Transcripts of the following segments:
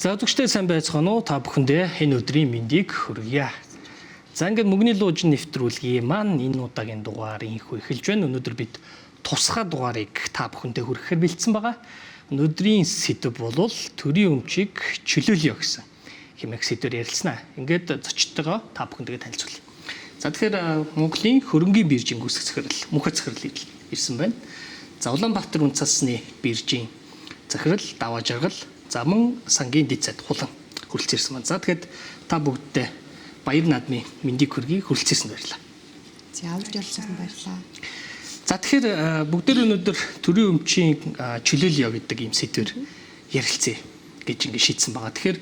За үзэгчдээ, сайн байцгаана уу? Та бүхэндээ энэ өдрийн мэндийг хүргье. За, ингээд Мөгний луужин нэвтрүүлгийн маань энэ удаагийн дугаар инхүү эхэлж байна. Өнөөдөр бид тусгай дугаарыг та бүхэндээ хүргэхээр бэлдсэн байгаа. Өнөөдрийн сэдэв бол төрийн өмчийг чөлөөлье гэсэн хэмээх сэдвээр ярилцсанаа. Ингээд зочдтойгоо та бүхэндээ танилцуулъя. За, тэгэхээр Монголын хөрөнгийн биржийн гүйцэтгэх захирал, Мөнхөд захирал ирсэн байна. За, Улаанбаатар үнэ цасны биржийн захирал Даваа Жаргал, за мөн сангийн дэд сайд Хулан хүрэлцэн ирсэн байна. За, тэгэхээр та бүгддээ баяр наадмын мэндийг хүргэе, хүрэлцэн ирсэнд баярлалаа. За, урьж оролцсон баярлалаа. За, тэгэхээр бүгдээр өнөөдөр төрийн өмчийн чөлөөлье гэдэг ийм сэдвээр ярилцъя гэж ингэ шийдсэн байгаа. Тэгэхээр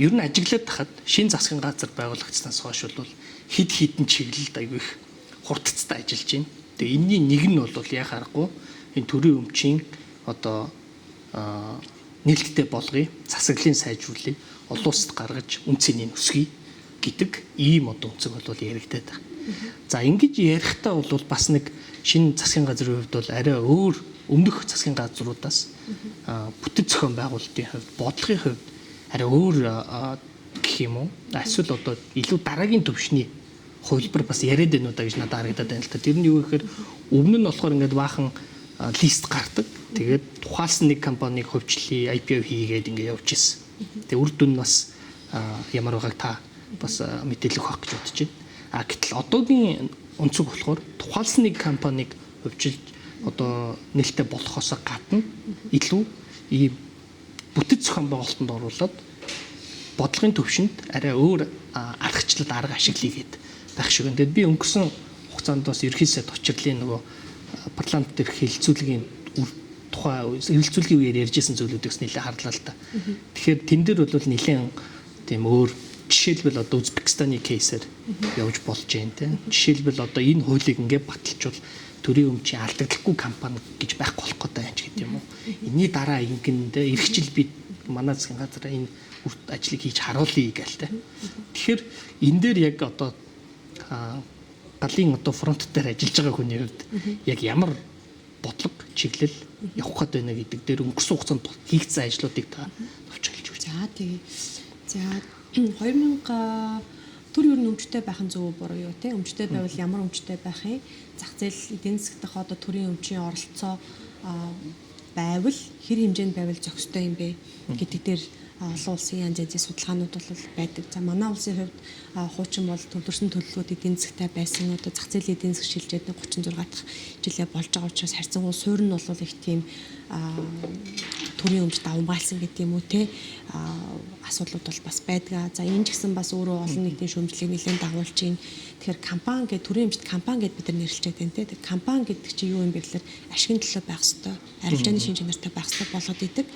ер нь ажиглаад тахад шинэ засгийн газар байгуулагдсанаас хойш бол хэд хэдэн чиглэлд аягүй их хурдцтай ажиллаж байна. Тэгээ энэний нэг нь бол яа харахгүй энэ төрийн өмчийн одоо нээлттэй болгоё, засаглалын сайжруулъя, олон улсад гаргаж үнэ цэнийг өсгөе гэдэг ийм одоо өнцөг бол яригдаад байна. За, ингэж ярихдаа бол бас нэг шинэ засгийн газрын хувьд бол арай өөр, өмнөх засгийн газруудаас бүтэц зохион байгуулалтын хувьд, бодлогын хувьд арай өөр гэх юм уу? Эсвэл одоо илүү дараагийн түвшний хувилбар бас яриад байна уу да гэж надад харагдаад байна л та. Тэр нь юу гэхээр өмнө нь болохоор ингээд баахан list гардаг. Тэгээд тухайлсан нэг компанийг хувьчлаа, IPO хийгээд ингээд явж ирсэн. Тэгээд үр дүн нь бас ямар байгааг та бас мэдээлэх байх гэж бодож байна. А гэтэл одоогийн өнцөг болохоор тухайлсан нэг компанийг хувьчилж одоо нээлттэй болохоос гадна илүү ийм бүтэц зохион байгуулалтанд оруулаад бодлогын төвшөнд арай өөр аргачлал, арга ашиглая гээд байх шиг байна. Тэгээд би өнгөрсөн хугацаанд бас ерөнхий сайд Учирлын нөгөө парламент дээрх хэлэлцүүлгийн үр тухай, эрэлцүүлгийн үеэр ярьжсэн зүйлүүдээс нэлээд харлаа л та. Тэгэхээр тэн дээр бол нэлээд тийм өөр, жишээлбэл одоо Узбекистаны case ээр явж болж байна те. Жишээлбэл, одоо энэ хуулийг ингээд баталчвал төрийн өмчийн алдагдaltaгүй компани гэж байхгүй болох гэдэг юм ч гэдэг юм уу. Энийний дараа ингэн те, ирэх жил би манай засгийн газар энэ үр ажлыг хийж харуулъя гээл те. Тэгэхээр энэ дээр яг одоо галын одоо фронт дээр ажиллаж байгаа хүний хувьд яг ямар бодлого, чиглэл явах гээд байна гэдэг дээр өнгөрсөн хугацаанд хийгдсэн ажлуудыг та товч хэлж өгч. За, тэгээ. За, 2000 төр ер нь өмчтэй байх нь зөв буруу юу те, өмчтэй байвал ямар өмчтэй байх юм, зах зээл, эдийн засаг дахь одоо төрийн өмчийн оролцоо байвал хэр хэмжээнд байвал зохистой юм бэ гэдэг дээр олон улсын янз янзын судалгаанууд бол байдаг. За, манай улсын хувьд хуучин бол төвлөрсөн төлөвлөгөөд эдийн засагтай байсан. Одоо зах зээлийн эдийн засаг шилжээд 36 дахь жилээ болж байгаа учраас харьцангуй суурь нь бол их тийм төрийн өмч давамгайлсан гэдэг юм уу те, асуудлууд бол бас байдаг. За, энэ ч гэсэн бас өөрөө олон нийтийн шүүмжлэлийг нэлээд дагуулж байна. Тэгэхээр компани гэдэг, төрийн өмчт компани гэдээ бид нар нэрлэчихэд байна те. Компани гэдэг чинь юу юм бэ гэхээр ашигын төлөө байх хэвээр, арилжааны шинж чанартай байх хэвээр болгоод идэг.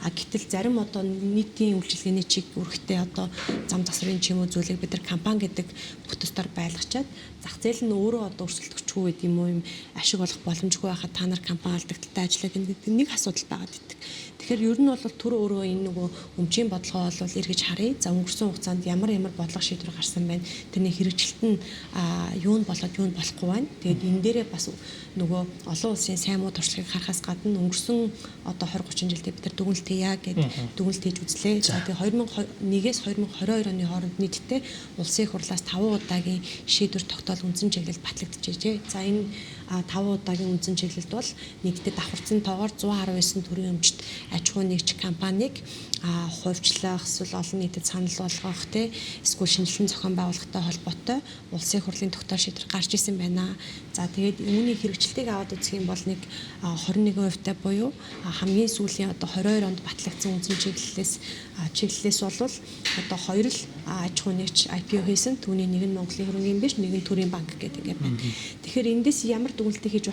А гэтэл зарим одоо нийтийн үйлчилгээний чиг үүрэгтэй одоо зам засварын ч юм уу зүйлийг бид нар компани гэдэг бүтцээр байлгачаад, зах зээл нь өөрөө одоо өрсөлдөгчгүй гэдэг юм уу, юм ашиг олох боломжгүй байхад та нар компани алдагдaltaй ажиллаад байна гэдэг нэг асуудал байгаад идэг. Тэгэхээр ер нь бол төр өөрөө энэ нөгөө өмчийн бодлогоо бол эргэж харъя. За, өнгөрсөн хугацаанд ямар ямар бодлого шийдвэр гарсан байна. Тэрний хэрэгжилт нь юу нь болоод, юу нь болохгүй байна. Тэгээд энэ дээрээ бас нөгөө олон улсын сайн муу туршлагыг харахаас гадна өнгөрсөн одоо 20 30 жилдээ бид нар дүгнэлт хийя гэд дүгнэлт хийж үзлээ. За, тэгээд 2001-ээс 2022 оны хооронд нийтдээ улсын их хурлаас 5 удаагийн шийдвэр тогтоол, үндсэн чиглэл батлагдчихжээ. За, энэ 5 удаагийн үндсэн чиглэлд бол нийтдээ давхарцсан тоогоор 119 төрийн өмчт аж ахуй нэгж компанийг хувьчлах, эсвэл олон нийтэд санал болгох те, эсвэл шинжилсэн зохион байгуулалттай холбоотой улсын их хурлын тогтоол шийдвэр гарч исэн байна. За, тэгээд үүний хэрэгжилтийг аваад үзэх юм бол нэг 21% тай буюу хамгийн сүүлийн одоо 22 онд батлагдсан үндсэн чиглэлээс бол одоо хоёр л аж ахуй нэгж IPO хийсэн. Түүний нэг нь Монголын хөрөнгийн бирж, нэг нь Төрийн банк гэдэг ингээд байна. Тэгэхээр эндээс ямар дүгнэлтийг хийж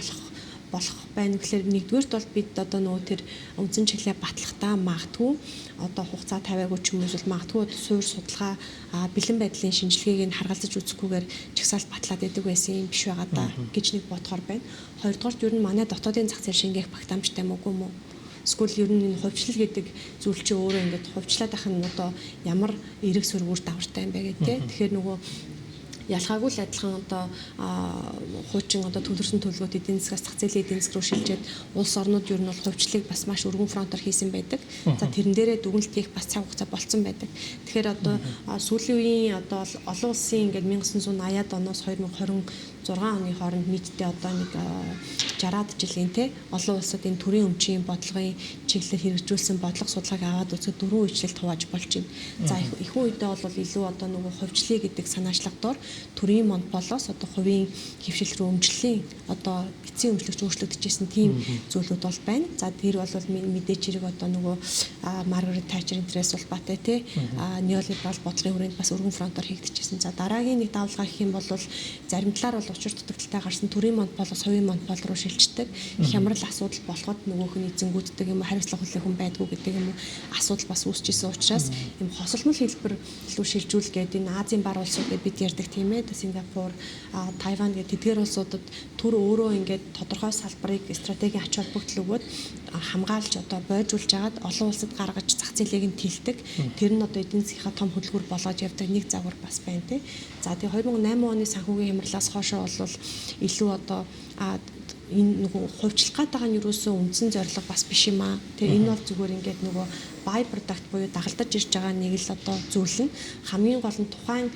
болох байна гэхээр нэгдүгээрт бол бид одоо нөгөө тэр үндсэн чиглэлээ батлахдаа магадгүй одоо хугацаа тавиагүй ч юм уу, эсвэл магадгүй суур судалгаа, бэлэн байдлын шинжилгээг нь харгалзаж үзэхгүйгээр жагсаалт батлаад идэг байсан юм биш байгаа да гэж нэг бодохоор байна. Хоёрдугаарт, ер нь манай дотоодын зах зээл шингээх багтаамжтай юм уу, юм уу? Эсвэл ер нь энэ хувьчлал гэдэг зүйл чинь өөрөө ингээд хувьчлаад ах нь одоо ямар эерэг сөрөг үр дагавартай юм бэ гэдэг. Тэгэхээр нөгөө Ялгаагүй л адилхан одоо хуучин одоо төвлөрсөн төлөвлөгөөт эдийн засгаас зах зээлийн эдийн засаг руу шилжээд улс орнууд ер нь бол хувьчлалыг бас маш өргөн фронтоор хийсэн байдаг. За, тэрэн дээрээ дүгнэлт хийх бас цаг хугацаа болцсон байдаг. Тэгэхээр одоо сүүлийн үеийн одоо олон улсын ингээд 1980-ад оноос 2026 оны хооронд нийтдээ одоо нэг 60-аад жилийн те олон улсад энэ төрийн өмчийн бодлогын чиглэлээр хэрэгжүүлсэн бодлого судалгааг аваад үзэхэд дөрвөн үйлчлэлт хувааж болж байна. За, ихэнх үедээ бол илүү одоо нөгөө хувьчлалыг гэдэг санаачлага дор төрийн монополоос одоо хувийн хэвшил рүү өмчлөлийн одоо эцсийн өмчлөгч өөрчлөгдөж тийм зүйлүүд бол байна. За, тэр бол мэдээж хэрэг одоо нөгөө Маргарет Тачер интерес улбаатай те неолиберал бодлогын хүрээнд бас өргөн фронтоор хийгдчихсэн. За, дараагийн нэг давлгаа гэх юм бол зарим талаар бол учир дутагдaltaй гарсан төрийн монополоос хувийн монопол руу шилждэг. Хямрал асуудал болоход нөгөөх нь эзэнгүүддэг юм, хариуцлага хүлээх хүн байдгүй гэдэг юм асуудал бас үүсчихсэн учраас юм хосолмол хэлбэр рүү шилжүүлгээд энэ Азийн бар улсууд гэж бид ярьдаг, тийм ээ. Сингапур, Тайван гэдэг тэдгээр улсуудад төр өөрөө ингээд тодорхой салбарыг стратегийн ач холбогдол өгөөд хамгаалж одоо бойжуулж агаад олон улсад гаргаж зах зээлийг нь тэлдэг. Тэр нь одоо эдийн засгийнхаа том хөдөлгүүр болгож явдаг нэг загвар бас байна тий. За, тэгээ 2008 оны санхүүгийн хямралаас хойшоо бол илүү одоо энэ нөгөө хувьчлах гээд байгаа нь юусоо үндсэн зорилго бас биш юм аа. Тэгээ энэ бол зүгээр ингээд нөгөө by product буюу дагалдаж ирж байгаа нэг л одоо зүйл нь, хамгийн гол нь тухайн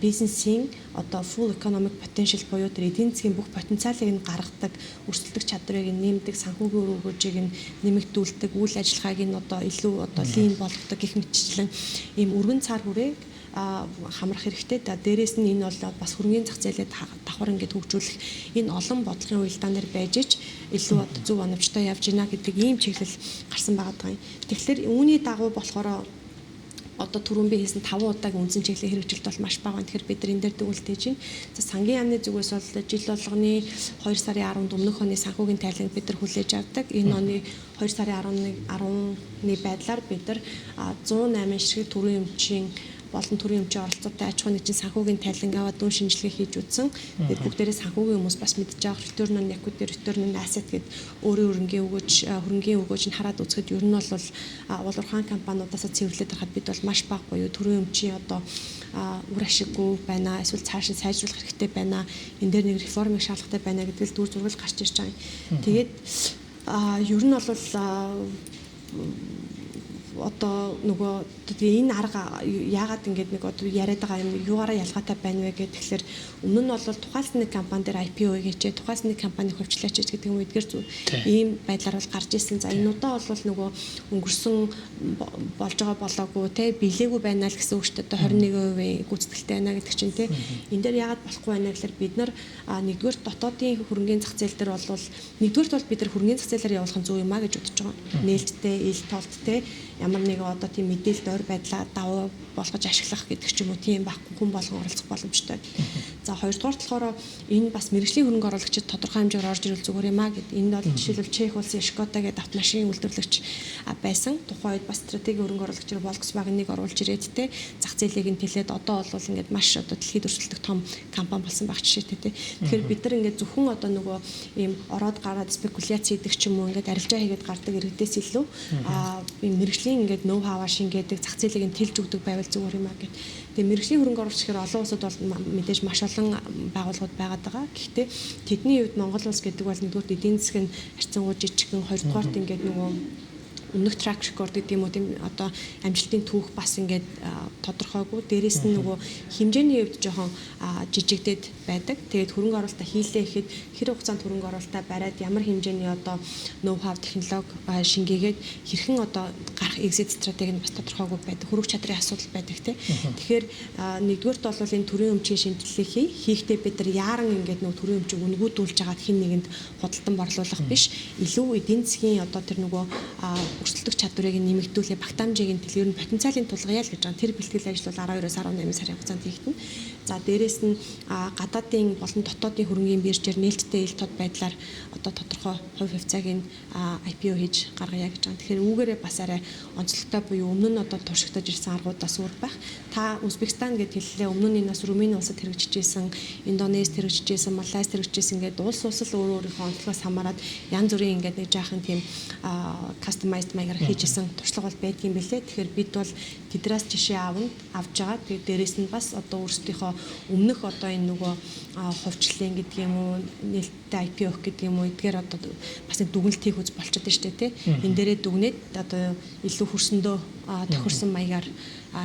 бизнесийн одоо full economic potential буюу тэр эдийн засгийн бүх потенциалыг нь гаргадаг, өрсөлдөх чадварыг нь нэмдэг, санхүүгийн үр өгөөжийг нь нэмэгдүүлдэг, үйл ажиллагааг нь одоо илүү одоо lean болгодог гэх мэтчлэн ийм өргөн цар хүрээг хамрах хэрэгтэй. За, дээрээс нь энэ бол бас хөрөнгөний зах зээлээ давхар ингээд хөгжүүлэх энэ олон бодлогын уялдаан дээр байж ич илүү одоо зөв оновчтой явж гинэ гэдэг ийм чиглэл гарсан байгаа юм. Тэгэхээр үүний дагуу болохоор одоо түрүүн би хийсэн 5 удаагийн үндсэн чиглэлийн хэрэгжилт бол маш бага. Тэгэхээр бид нар энэ дээр дүгнэлт хийж байна. За, сангийн яамны зүгээс бол жил болгоны 2 сарын 10-нд өмнөх оны санхүүгийн тайланг бид нар хүлээж авдаг. Энэ оны 2 сарын 11 10-ны байдлаар бид нар 108 ширхэг төрийн өмчийн болон төрийн өмчийн оролцоотой аж ахуйн нэгжийн санхүүгийн тайланг аваад дүн шинжилгээ хийж үзсэн. Тэгээд бүгдээрээ санхүүгийн хүмүүс бас мэдж байгаа return on equity, return on asset гэд өөрийн хөрөнгийн өгөөж нь хараад үзэхэд ер нь бол улуурхаан компаниудаас цэвэрлээд харахад бид бол маш бага буюу төрийн өмчийн одоо үр ашиггүй байна, эсвэл цааш нь сайжруулах хэрэгтэй байна. Энэ дээр нэг реформыг шаардлагатай байна гэдэг л дүр зураг гарч ирж байгаа юм. Тэгээд ер нь бол одоо нөгөө тэгээ энэ арга яагаад ингэж нэг одоо яриад байгаа юм юугаараа ялгаатай байна вэ гэх тэгэхээр өмнө нь бол тухайлсан нэг компани дээр IPO хийгээч, тухайлсан нэг компани хувьчлаач гэдэг юм, эдгээр зүйл ийм байдлаар бол гарч ирсэн. За, энэ удаа бол нөгөө өнгөрсөн болж байгаа болоогүй те билээгүй байна л гэсэн үг шүү дээ. Одоо 21% гүйцэтгэлтэй байна гэдэг чинь те. Энэ дээр яагаад болохгүй байна гэхээр бид нар нэгдүгээр дотоодын хөрөнгөний зах зээл дээр бол нэгдүгээрт бол бид нар хөрөнгөний зах зээлээр явуулах нь зөв юм а гэж бодож байгаа. Нээлттэй, ил толт те ямар нэгэн одоо тийм мэдээлэлд ойр байдлаа давуу болгож ашиглах гэдэг ч юм уу, тийм байхгүй, хүн болгон оролцох боломжтой. За, хоёрдугаар болохоор энэ бас мэргэжлийн хөрөнгө оруулагчид тодорхой хэмжээгээр орж ирвэл зүгээр юм а гэд. Энэ бол жишээлбэл Чех улсын Шкода гэдэг автомашин үйлдвэрлэгч байсан. Тухайн үед бас стратегийн хөрөнгө оруулагчаар Volkswagen-ыг оруулж ирээд те зах зээлийг нь тэлээд одоо бол ингээд маш одоо дэлхийд өрсөлдөх том компани болсон байх жишээтэй те. Тэгэхээр бид нар ингээд зөвхөн одоо нөгөө ийм ороод гараад спекуляц хийдэг ч юм уу, ингээд арилжаа хийгээд гардаг иргэдээс илүү ийм мэргэжлийн ингээд ноу хаваа шингээдэг, зах зээлийг нь тэлж өгдөг байвал зүгээр юм а гэд. Тэгээ мэргэжлийн хөрөнгө оруулагч гэхээр олон улсад бол мэдээж маш олон байгууллагууд байгаад байгаа. Гэхдээ тэдний хувьд Монгол улс гэдэг бол нэгдүгээр эдийн засаг нь харьцангуй жижигхэн, хоёрдугаарт ингээд нөгөө өмнөх track record гэдэг юм уу, тийм одоо амжилтын түүх бас ингээд тодорхойгүй. Дээрээс нь нөгөө хэмжээний хувьд жоохон жижигдээд байдаг. Тэгээд хөрөнгө оруулалтаа хийлээ гэхэд хэр хугацаанд хөрөнгө оруулалтаа бариад, ямар хэмжээний одоо ноу хав, технологи шингээгээд, хэрхэн одоо гарах exit стратеги нь бас тодорхойгүй байдаг. Хөрвөх чадрын асуудал байдаг тий. Тэгэхээр нэгдүгээрт бол энэ төрийн өмчийн шинжилгээ хийхдээ бид нар яаран ингээд нөгөө төрийн өмчийг үнгүүдүүлж хагаад хэн нэгэнд худалдан борлуулах биш. Илүү эдийн засгийн одоо тэр нөгөө өрсөлдөх чадварыг нэмэгдүүлээ, багтаамжийг нь тэл ер нь потенциалын тулгая л гэж байгаа. Тэр бэлтгэл ажил бол 12-оос 18 сарын хугацаанд хийгдэнэ. За, дээрээс нь гадаадын болон дотоодын хөрөнгийн биржээр нээлттэй ил тод байдлаар одоо тодорхой хувь хувьцааг нь IPO хийж гаргая гэж байгаа. Тэгэхээр үүгээрээ бас арай онцлогтой буюу өмнө нь одоо туршигдаж ирсэн аргуудаас өөр байх. Та Узбекистан гэд хэллээ. Өмнө нь нас Румыны улсад хэрэгжижсэн, Индонезид хэрэгжижсэн, Малайзид хэрэгжижсэн ингээд улс улс л өөр өөрийнхөө онцлогоос хамаарат янз бүрийн ингээд нэг жаахан тийм customized маягаар хийжсэн туршлага бол байдгийн бэлээ. Тэгэхээр бид бол тэдрээс жишээ авч байгаа. Тэгээд дээрэс нь бас одоо өөрсдийнхөө өмнөх одоо энэ нөгөө хувьчлалын гэдэг юм уу, нээлттэй IPO гэдэг юм уу, эдгээр одоо бас нэг дүгнэлт хийх үз болчиход байна шүү дээ, тий. Энэ дээрээ дүгнээд одоо илүү хөрсөндөө тохирсон маягаар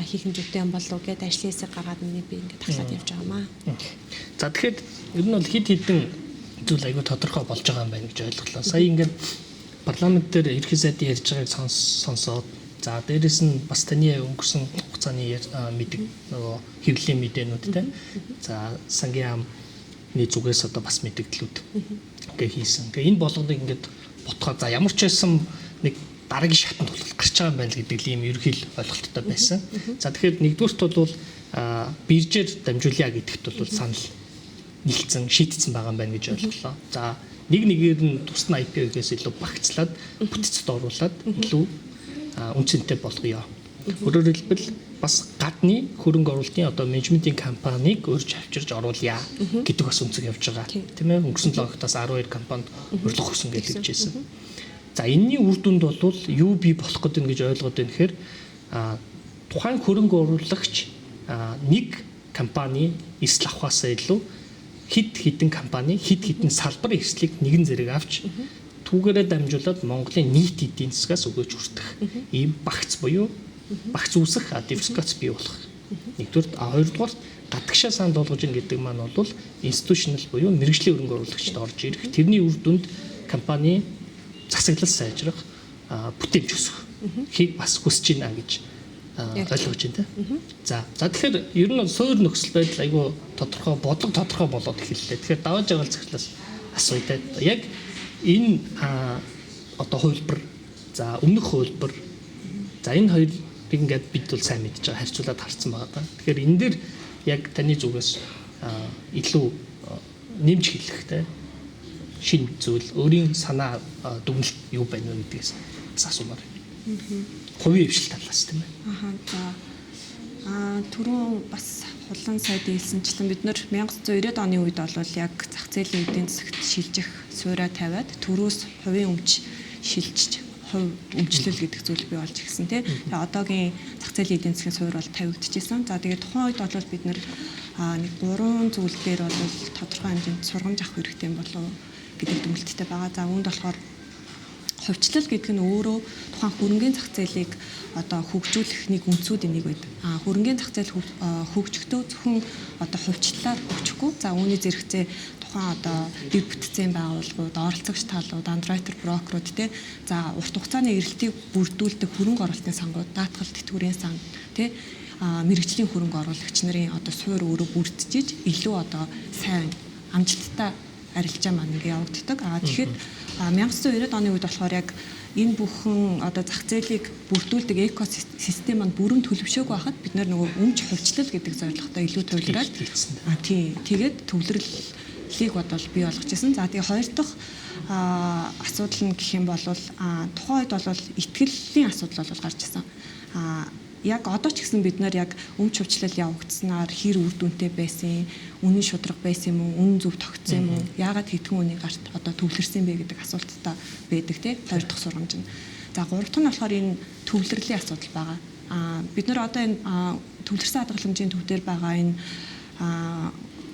хийх нь зүйтэй юм болов уу гэдээ ажлын хэсэг гаргаад миний би ингээд тахлаад явж байгаа маа. За, тэгэхээр ер нь бол хэд хэдэн зүйл айгүй тодорхой болж байгаа юм байна гэж ойлголоо. Сая ингээд парламент дээр ерхий сайдын ярьж байгааг сонсоод, за, дээрэс нь бас таны өнгөрсөн хугацааны мэдэг нөгөө хэвлэлийн мэдээнүүд те. За, сангийн яамны зүгээс одоо бас мэдэгдлүүд ингээ хийсэн. Тэгээ энэ болгоныг ингээд ботхоо, за, ямар ч байсан нэг дараагийн шатанд бол гарч байгаа юм байна л гэдэг ийм ерөнхий ойлголттой байсан. За, тэгэхээр нэгдүгüрт бол биржээр дамжуулъя гэдэгт бол санал нийлцэн шийдсэн байгаа юм байна гэж ойлголоо. За, нэг нэгээр нь тусна IPO-гээс илүү багцлаад бүтцэд оруулаад илүү үн цэнтэй болгоё. Өөрөөр хэлбэл бас гадны хөрөнгө оруулалтын одоо менежментийн компанийг урьж авчирж оруулъя гэдэг бас өнцөг явж байгаа. Тийм ээ, өнгөрсөн 7 хоногтоос 12 компанид урилга өгсөн гэж хэлжсэн. За, энэний үр дүнд бол юу бий болох гэдэг гэж ойлгоод байна гэхээр тухайн хөрөнгө оруулагч нэг компани эрсдэл авахаасаа илүү хэд хэдэн компани, хэд хэдэн салбарын эрсдлийг нэгэн зэрэг авч түүгээрээ дамжуулаад Монголын нийт эдийн засгаас өгөөж хүртэх ийм багц буюу багц үүсэх, диверсификац бий болох. Нэгдүгээр, а хоёрдугаар гадагшаа санд болгож ийн гэдэг маань бол institutional буюу мэргэжлийн хөрөнгө оруулагчид орж ирэх. Тэрний үр дүнд компани засаглал сайжрах, бүтээмж өсөх хийг бас хүсэж байна гэж ойлгож байна те. За за тэгэхээр ер нь суур нөхцөл байдал айгүй тодорхой, бодлого тодорхой болоод эхэллээ. Тэгэхээр даваа жаргал захирлаас асууя те. Яг энэ одоо хувилбар, за, өмнөх хувилбар, за, энэ хоёрыг ингээд бид бол сайн мэдж байгаа, харьцуулаад харсан байгаа даа. Тэгэхээр энэ дээр яг таны зүгээс илүү нэмж хэлэх те шинэ зүйл, өөрийн санаа, дүгнэлт юу байна вэ гэдгээс бас асуумаар байна. Хувийн хэвшил талаас, тийм ээ. Аха, за. Түрүүн бас хулан сайд хэлсэнчлэн бид нэр 1990-ад оны үед бол яг зах зээлийн эдийн засагт шилжих сууриа тавиад төрөөс хувийн өмч шилжиж хувь өмчлөл гэдэг зүйл бий болж ирсэн тий. Тэгээ одоогийн зах зээлийн эдийн засгийн суурь бол тавигдчихсан. За, тэгээ тухайн үед бол бид нэр нэг гурван зүйл дээр бол тодорхой хэмжээнд сургамж авах хэрэгтэй юм болов гэдэг дүгнэлттэй байгаа. За, үүнд болохоор хувьчлал гэдэг нь өөрөө тухайн хөрөнгийн зах зээлийг одоо хөгжүүлэх нэг үндсүүдийн нэг байдаг. Хөрөнгийн зах зээл хөгжихдээ зөвхөн одоо хувьчлалаар хөгжихгүй. За, үүний зэрэгцээ тухайн одоо дэв бүтцийн байгууллагууд, оролцогч талууд, андеррайтер, брокерууд те. За, урт хугацааны эрэлтийг бүрдүүлдэг хөрөнгө оруулалтын сангууд, даатгал тэтгэврийн сан те, мэрэгжлийн хөрөнгө оруулагч нарын одоо суур өөрөө бүрдчихэж илүү одоо сайн амжилттай арилжаа маань ингээ явагддаг. Тэгэхээр 1990-ад оны үед болохоор яг энэ бүхэн одоо зах зээлийг бүрдүүлдэг экосистем маань бүрэн төлөвшөөгүй байхад бид нөгөө өмч хувьчлал гэдэг зорилготой илүү төвлөрөөд, тий, тэгээд төвлөрлийг бодвол бий болгож ирсэн. За, тэгээ хоёр дахь асуудал нь гэх юм бол тухайн үед бол итгэлийн асуудал бол гарч ирсэн. Яг одоо ч гэсэн бид нар яг өмч хувьчлал явагдсанаар хэр үр дүнтэй байсан, үнэн шударга байсан юм уу, үнэн зөв тогтсон юм уу, яагаад хэдхэн үний гарт одоо төвлөрсөн бэ гэдэг асуулттай байдаг тий. Хоёр дахь сургамж нь. За, гурав дахь нь болохоор энэ төвлөрлийн асуудал байгаа. Бид нар одоо энэ төвлөрсөн хадгаламжийн төв дээр байгаа энэ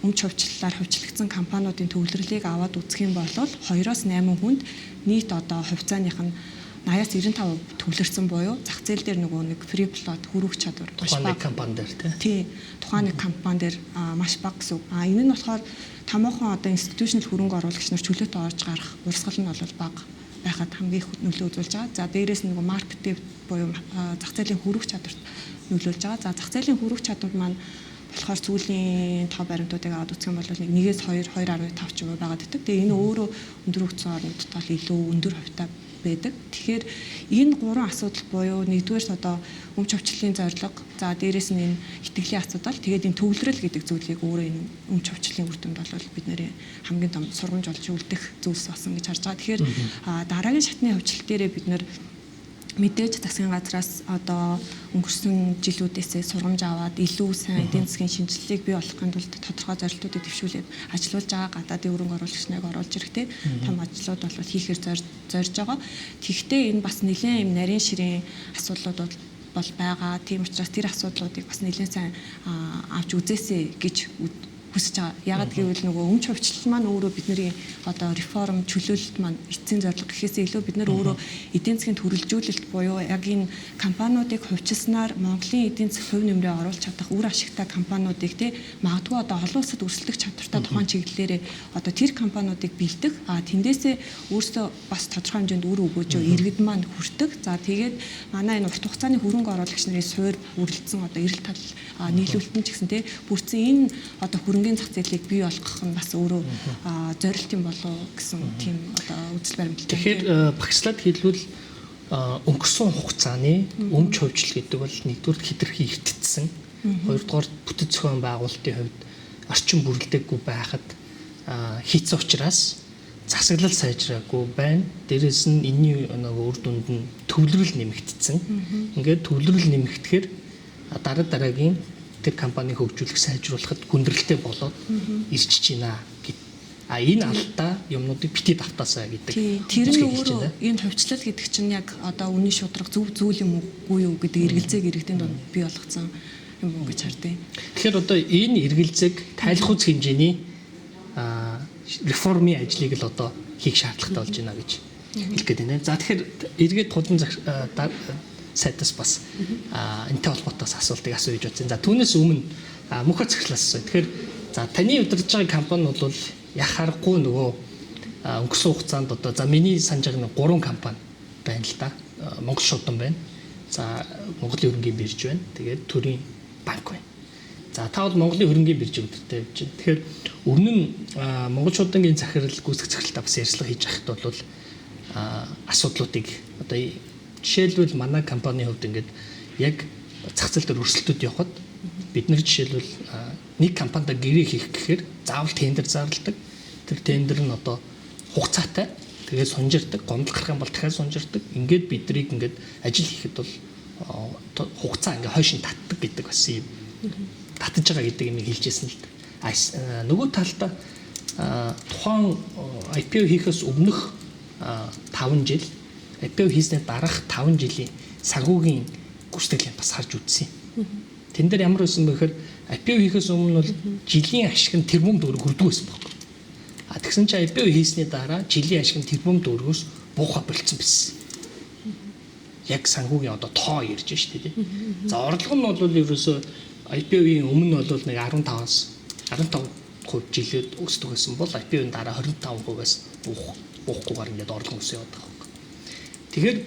өмч хувьчлалаар хувьчлагдсан компаниудын төвлөрлийг аваад үзэх юм бол 2-оос 8 хүнд нийт одоо хувьцааных нь 80-аас 95% төвлөрсөн буюу зах зээл дээр нөгөө нэг free float хөрвөх чадвар маш бага компани дээр. Тий. Тухайн нэг компани дээр маш бага гэсэн үг. Энэ нь болохоор томоохон одоо institutional хөрөнгө оруулагч нар чөлөөтэй орж гарах урсгал нь бол бага байхад хамгийн их нөлөө үзүүлж байгаа. За, дээрээс нь нөгөө маркет буюу зах зээлийн хөрвөх чадварт нөлөөлж байгаа. За, зах зээлийн хөрвөх чадвар маань болохоор сүүлийн тоо баримтуудыг аваад үзэх юм бол нэг 1-ээс 2, 2.5 ч юм уу байгаад байдаг. Тэгээ энэ өөрөө өндөр хөгжсөн орнуудад бол илүү өндөр хувьтай байдаг. Тэгэхээр энэ гурван асуудал буюу нэгдүгээрт одоо өмч хувьчлалын зорилго, за, дээрээс нь энэ итгэлийн асуудал, тэгээд энэ төвлөрөл гэдэг зүйлийг өөрөө энэ өмч хувьчлалын үр дүнд бол бид нэрээ хамгийн том сургамж болж үлдэх зүйлс болсон гэж харж байгаа. Тэгэхээр дараагийн шатны хувьчлал дээрээ бид нэр Мэдээж засгийн газраас одоо өнгөрсөн жилүүдээсээ сургамж аваад илүү сайн эдийн засгийн шинжилгээг бий болгохын тулд тодорхой зорилтуудыг дэвшүүлээд ажиллуулж байгаа гадаадын хөрөнгө оруулагч нарыг оруулж ирэх те том ажлууд бол хийхээр зорж байгаа. Тэгэхдээ энэ бас нэлээд юм нарийн ширийн асуудлууд бол байгаа. Тийм учраас тэр асуудлуудыг бас нэлээд сайн авч үзээсэй гэж хүсэж байгаа. Яагаад гэвэл нөгөө өмч хувьчлал маань өөрөө бидний одоо реформ чөлөөлөлт маань эцсийн зорилго гэхээсээ илүү бид нар өөрөө эдийн засгийн төрөлжүүлэлт буюу яг энэ компаниудыг хувьчилснаар Монголын эдийн засаг хувь нэмрээ оруулж чадах үр ашигтай компаниудыг те магадгүй одоо олон улсад өрсөлдөх чадвартай тухайн чиглэлээрээ одоо тэр компаниудыг бэлдэх, тэндээсээ өөрсдөө бас тодорхой хэмжээнд үр өгөөжөө иргэд маань хүртэх. За тэгээд манай энэ урт хугацааны хөрөнгө оруулагч нарын суур үрэлдсэн одоо эрэл тал нийлүүлэлт нь ч гэсэн те бүрдсэн энэ одоо хөрөнгөний зах зээлийг бий болгох нь бас өөрөө зорилт юм болов гэсэн тийм одоо үзэл баримталтай. Тэгэхээр багслаад хэлбэл өнгөрсөн хугацааны өмч хувьчлал гэдэг бол нэгдүгээр хэтэрхий эртдсэн, хоёрдугаар бүтэц зохион байгуулалтын хувьд орчин бүрэлдээгүй байхад хийцэн учраас засаглал сайжраагүй байна. Дээрээс нь энэний нөгөө үр дүнд нь төвлөрөл нэмэгдсэн. Ингээд төвлөрөл нэмэгдэхээр дараа дараагийн тэр компаниг хөгжүүлэх, сайжруулахад хүндрэлтэй болоод ирчихэж байна гэд. А энэ алдаа юмнуудыг бити давтаасаа гэдэг. Тэр нь өөрөө энэ хувьчлал гэдэг чинь яг одоо үнийн шударга зөв зүйл юм уугүй юу гэдэг эргэлзээг иргэдийн дунд бий болгоцсон юм уу гэж хардیں۔ Тэгэхээр одоо энэ эргэлзээг тайлах үз хэмжээний реформын ажлыг л одоо хийх шаардлагатай болж байна гэж хэлэх гээд байна. За тэгэхээр эргээд худам сайтаас бас энэтэй холбоотойс асуултыг асууя гэж бодсон. За түүнээс өмнө мөнхө захирлаас асууя. Тэгэхээр за таны удирдах байгаа компани бол яг харахгүй нөгөө өнгөрсөн хугацаанд одоо за миний санаж байгаа нэг 3 компани байна л да. Монгол шудан байна. За Монголын хөрөнгийн бирж байна. Тэгээд төрийн банк байна. За та бол Монголын хөрөнгийн биржийг удирдах явж байна. Тэгэхээр өмнө нь Монгол шудангийн захирал гүйцэтгэх захиралтай бас ярилцлага хийж байхад бол асуудлуудыг одоо жишээлбэл манай компанийн хувьд ингээд яг зах зээл дээр өрсөлдөд явхад бид нар жишээлбэл нэг компанида гэрээ хийх гэхээр заавал тендер зарладаг. Тэр тендер нь одоо хугацаатай. Тэгээд сунжирдаг, гомдол гарах юм бол дахиад сунжирдаг. Ингээд бидрийг ингээд ажил хийхэд бол хугацаа ингээд хойш нь татдаг гэдэг бас юм татаж байгаа гэдэг юмыг хэлжсэн л да. Нөгөө талдаа тухайн IPO хийхээс өмнөх 5 жил IPO хийснээр дараах 5 жилийн санхүүгийн гүйцэтгэлийг бас харж үзсэн юм. Тэн дээр ямар байсан бэ гэхээр IPO хийхээс өмнө бол жилийн ашиг нь тэрбум төгрөг хүрдэг байсан байхгүй. А тэгсэн чинь IPO хийсний дараа жилийн ашиг нь тэрбум төгрөгөөс бууха болцсон байсан. Яг санхүүгийн одоо тоо ярьж шүү дээ. За орлого нь бол ерөөсөө IPO-ийн өмнө бол нэг 15-аас 15% жилээд өсдөг байсан бол IPO-ийн дараа 25%-аас буухгүйгээр ингээд орлого өсөө яваад байгаа. Тэгэхээр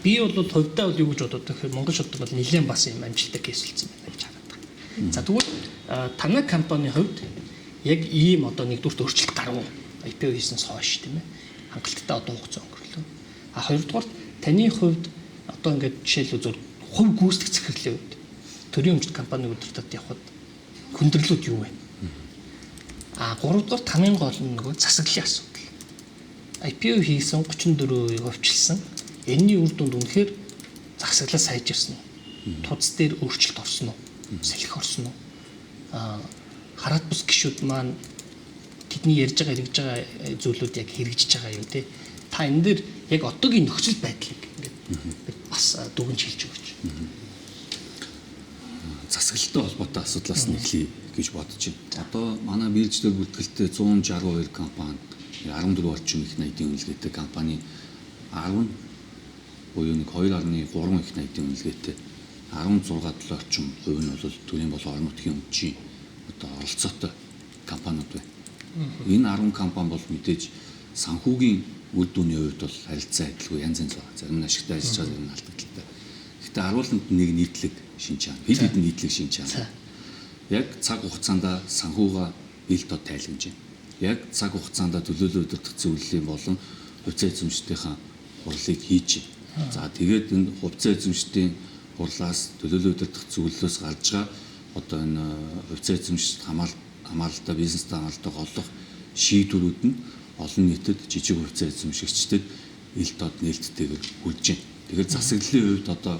би бол хувьдаа бол юу гэж бодод гэхээр Монгол шудан бол нэлээд бас юм амжилттай кейс болсон байна гэж хараад байгаа. За тэгвэл танай компанийн хувьд яг ийм одоо нэгдүгürt өөрчлөлт гарав. IPO хийснээс хойш тийм ээ. Хангалттай одоо хугацаа өнгөрлөө. А хоёрдугаарт таны хувьд одоо ингээд жишээлбэл зөв хувь гүйцэтгэх захирлын хувьд төрийн өмчт компаниг удирдах явхад хүндрэлүүд юу вэ? А гуравдугаар хамгийн гол нь нөгөө засаглалын асуудал. IPO хийсэн 34%-ийг хувьчилсан. Энэний үр дүнд үнэхээр засаглал сайжирсан уу? Туц дээр өөрчлөлт орсон уу? Салхи орсон уу? Хараат бус гишүүд маань тэдний ярьж байгаа хэрэгж байгаа зүйлүүд яг хэрэгжиж байгаа юу те? Та энэ дээр яг одоогийн нөхцөл байдлыг ингээд бас дүгнж хэлж өгөөч. Засаглалтай холбоотой асуудлаас нь эхлэе гэж бодож байна. Одоо манай бирж дээр бүртгэлтэй 162 компани 14 орчим их найдын үнэлгээтэй компани 10 буюу нэг 2.3 их найдын үнэлгээтэй 16.7 орчим хувь нь бол төрийн болон орон нутгийн өмчийн одоо оролцоотой компаниуд байна. Энэ 10 компани бол мэдээж санхүүгийн үр дүний хувьд бол харилцаа адилгүй янз янз байна. Зарим нь ашигтай ажиллаж байгаа, зарим нь алдагдaltaй. Гэхдээ харууланд нэг нийтлэг шин чан, хэд хэдэн нийтлэг шин чан. Яг цаг хугацаанд санхүүга ил тод тайлгнаж байна. Яг цаг хугацаанд төлөөлөл удирдах зөвлөлийн болон хувьцаа эзэмшигчдийнхаа хурлыг хийж байна. За тэгээд энэ хувьцаа эзэмшигчдийн хурлаас төлөөлөл удирдах зөвлөлөөс гарч байгаа одоо энэ хувьцаа эзэмшигчд хамааралтай бизнестэй хамааралтай голлох шийдвэрүүд нь олон нийтэд жижиг хувьцаа эзэмшигчдэд ил тод нээлттэйгээр хүрж байна. Тэгэхээр засаглалын хувьд одоо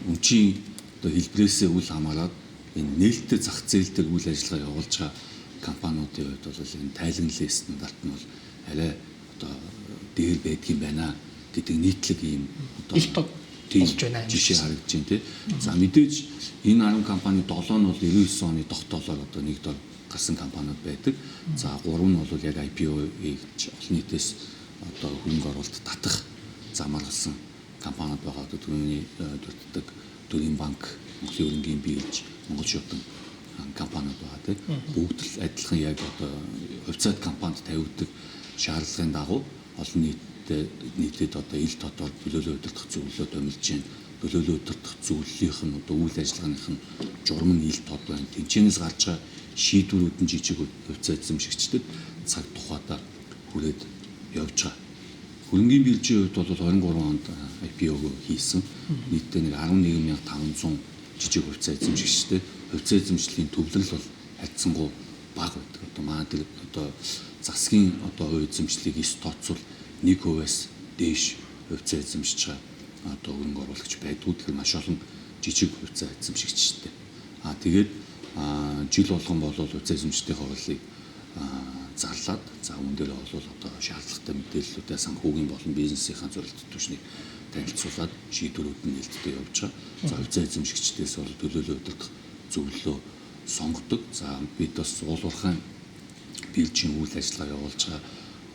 өмчийн одоо хэлбэрээсээ үл хамааран энэ нээлттэй зах зээл дээр үйл ажиллагаа явуулж байгаа компаниудын хувьд бол энэ тайлагналын стандарт нь бол арай одоо дээр байдгийн байна гэдэг нийтлэг ийм одоо ил тод болж байна жишээ харагдаж байна тий. За мэдээж энэ 10 компани 7 нь бол 99 оны тогтоолоор одоо нэг дор гарсан компаниуд байдаг. За 3 нь бол яг IPO-ийг олон нийтээс одоо хөрөнгө оруулалт татах замаар гарсан компаниуд байгаа. Одоо түүний дурддаг Төрийн банк, Монголын хөрөнгийн бирж, Монгол шуудан компаниуд байгаа тий. Бүгд л адилхан яг одоо хувьцаат компанид тавигддаг шаардлагын дагуу олон нийтэд одоо ил тодор төлөөлөл удирдах зөвлөлөө томилж байна. Төлөөлөл удирдах зөвлөлийнх нь одоо үйл ажиллагааных нь журам нь ил тод байна. Тэнцэнээс гарч байгаа шийдвэрүүд нь жижиг хувьцаа эзэмшигчдэд цаг тухайдаа хүрээд явж байгаа. Хөрөнгийн биржийн хувьд бол 23 онд IPO-г хийсэн. Нийтдээ нэг 11,500 жижиг хувьцаа эзэмшигчтэй. Хувьцаа эзэмшлийн төвлөрөл бол харьцангуй бага байдаг. Одоо манай тэр одоо засгийн одоо хувь эзэмшлийг эс тооцвол 1%-аас дээш хувьцаа эзэмшиж байгаа одоо хөрөнгө оруулагч байдгүй. Тэгэхээр маш олон жижиг хувьцаа эзэмшигчтэй. Аа тэгээд жил болгон бол хувьцаа эзэмшигчдийн хавлыг зарлаад за үүн дээр бол одоо шаардлагатай мэдээллүүдээ санхүүгийн болон бизнесийнхаа зорилт түвшнийг танилцуулаад шийдвэрүүд нь нээлттэй явж байгаа. За хувьцаа эзэмшигчдээс бол төлөөлөл удирдах зөвлөлөө сонгодог. За бид бас уулуурхайн биржийн үйл ажиллагаа явуулж байгаа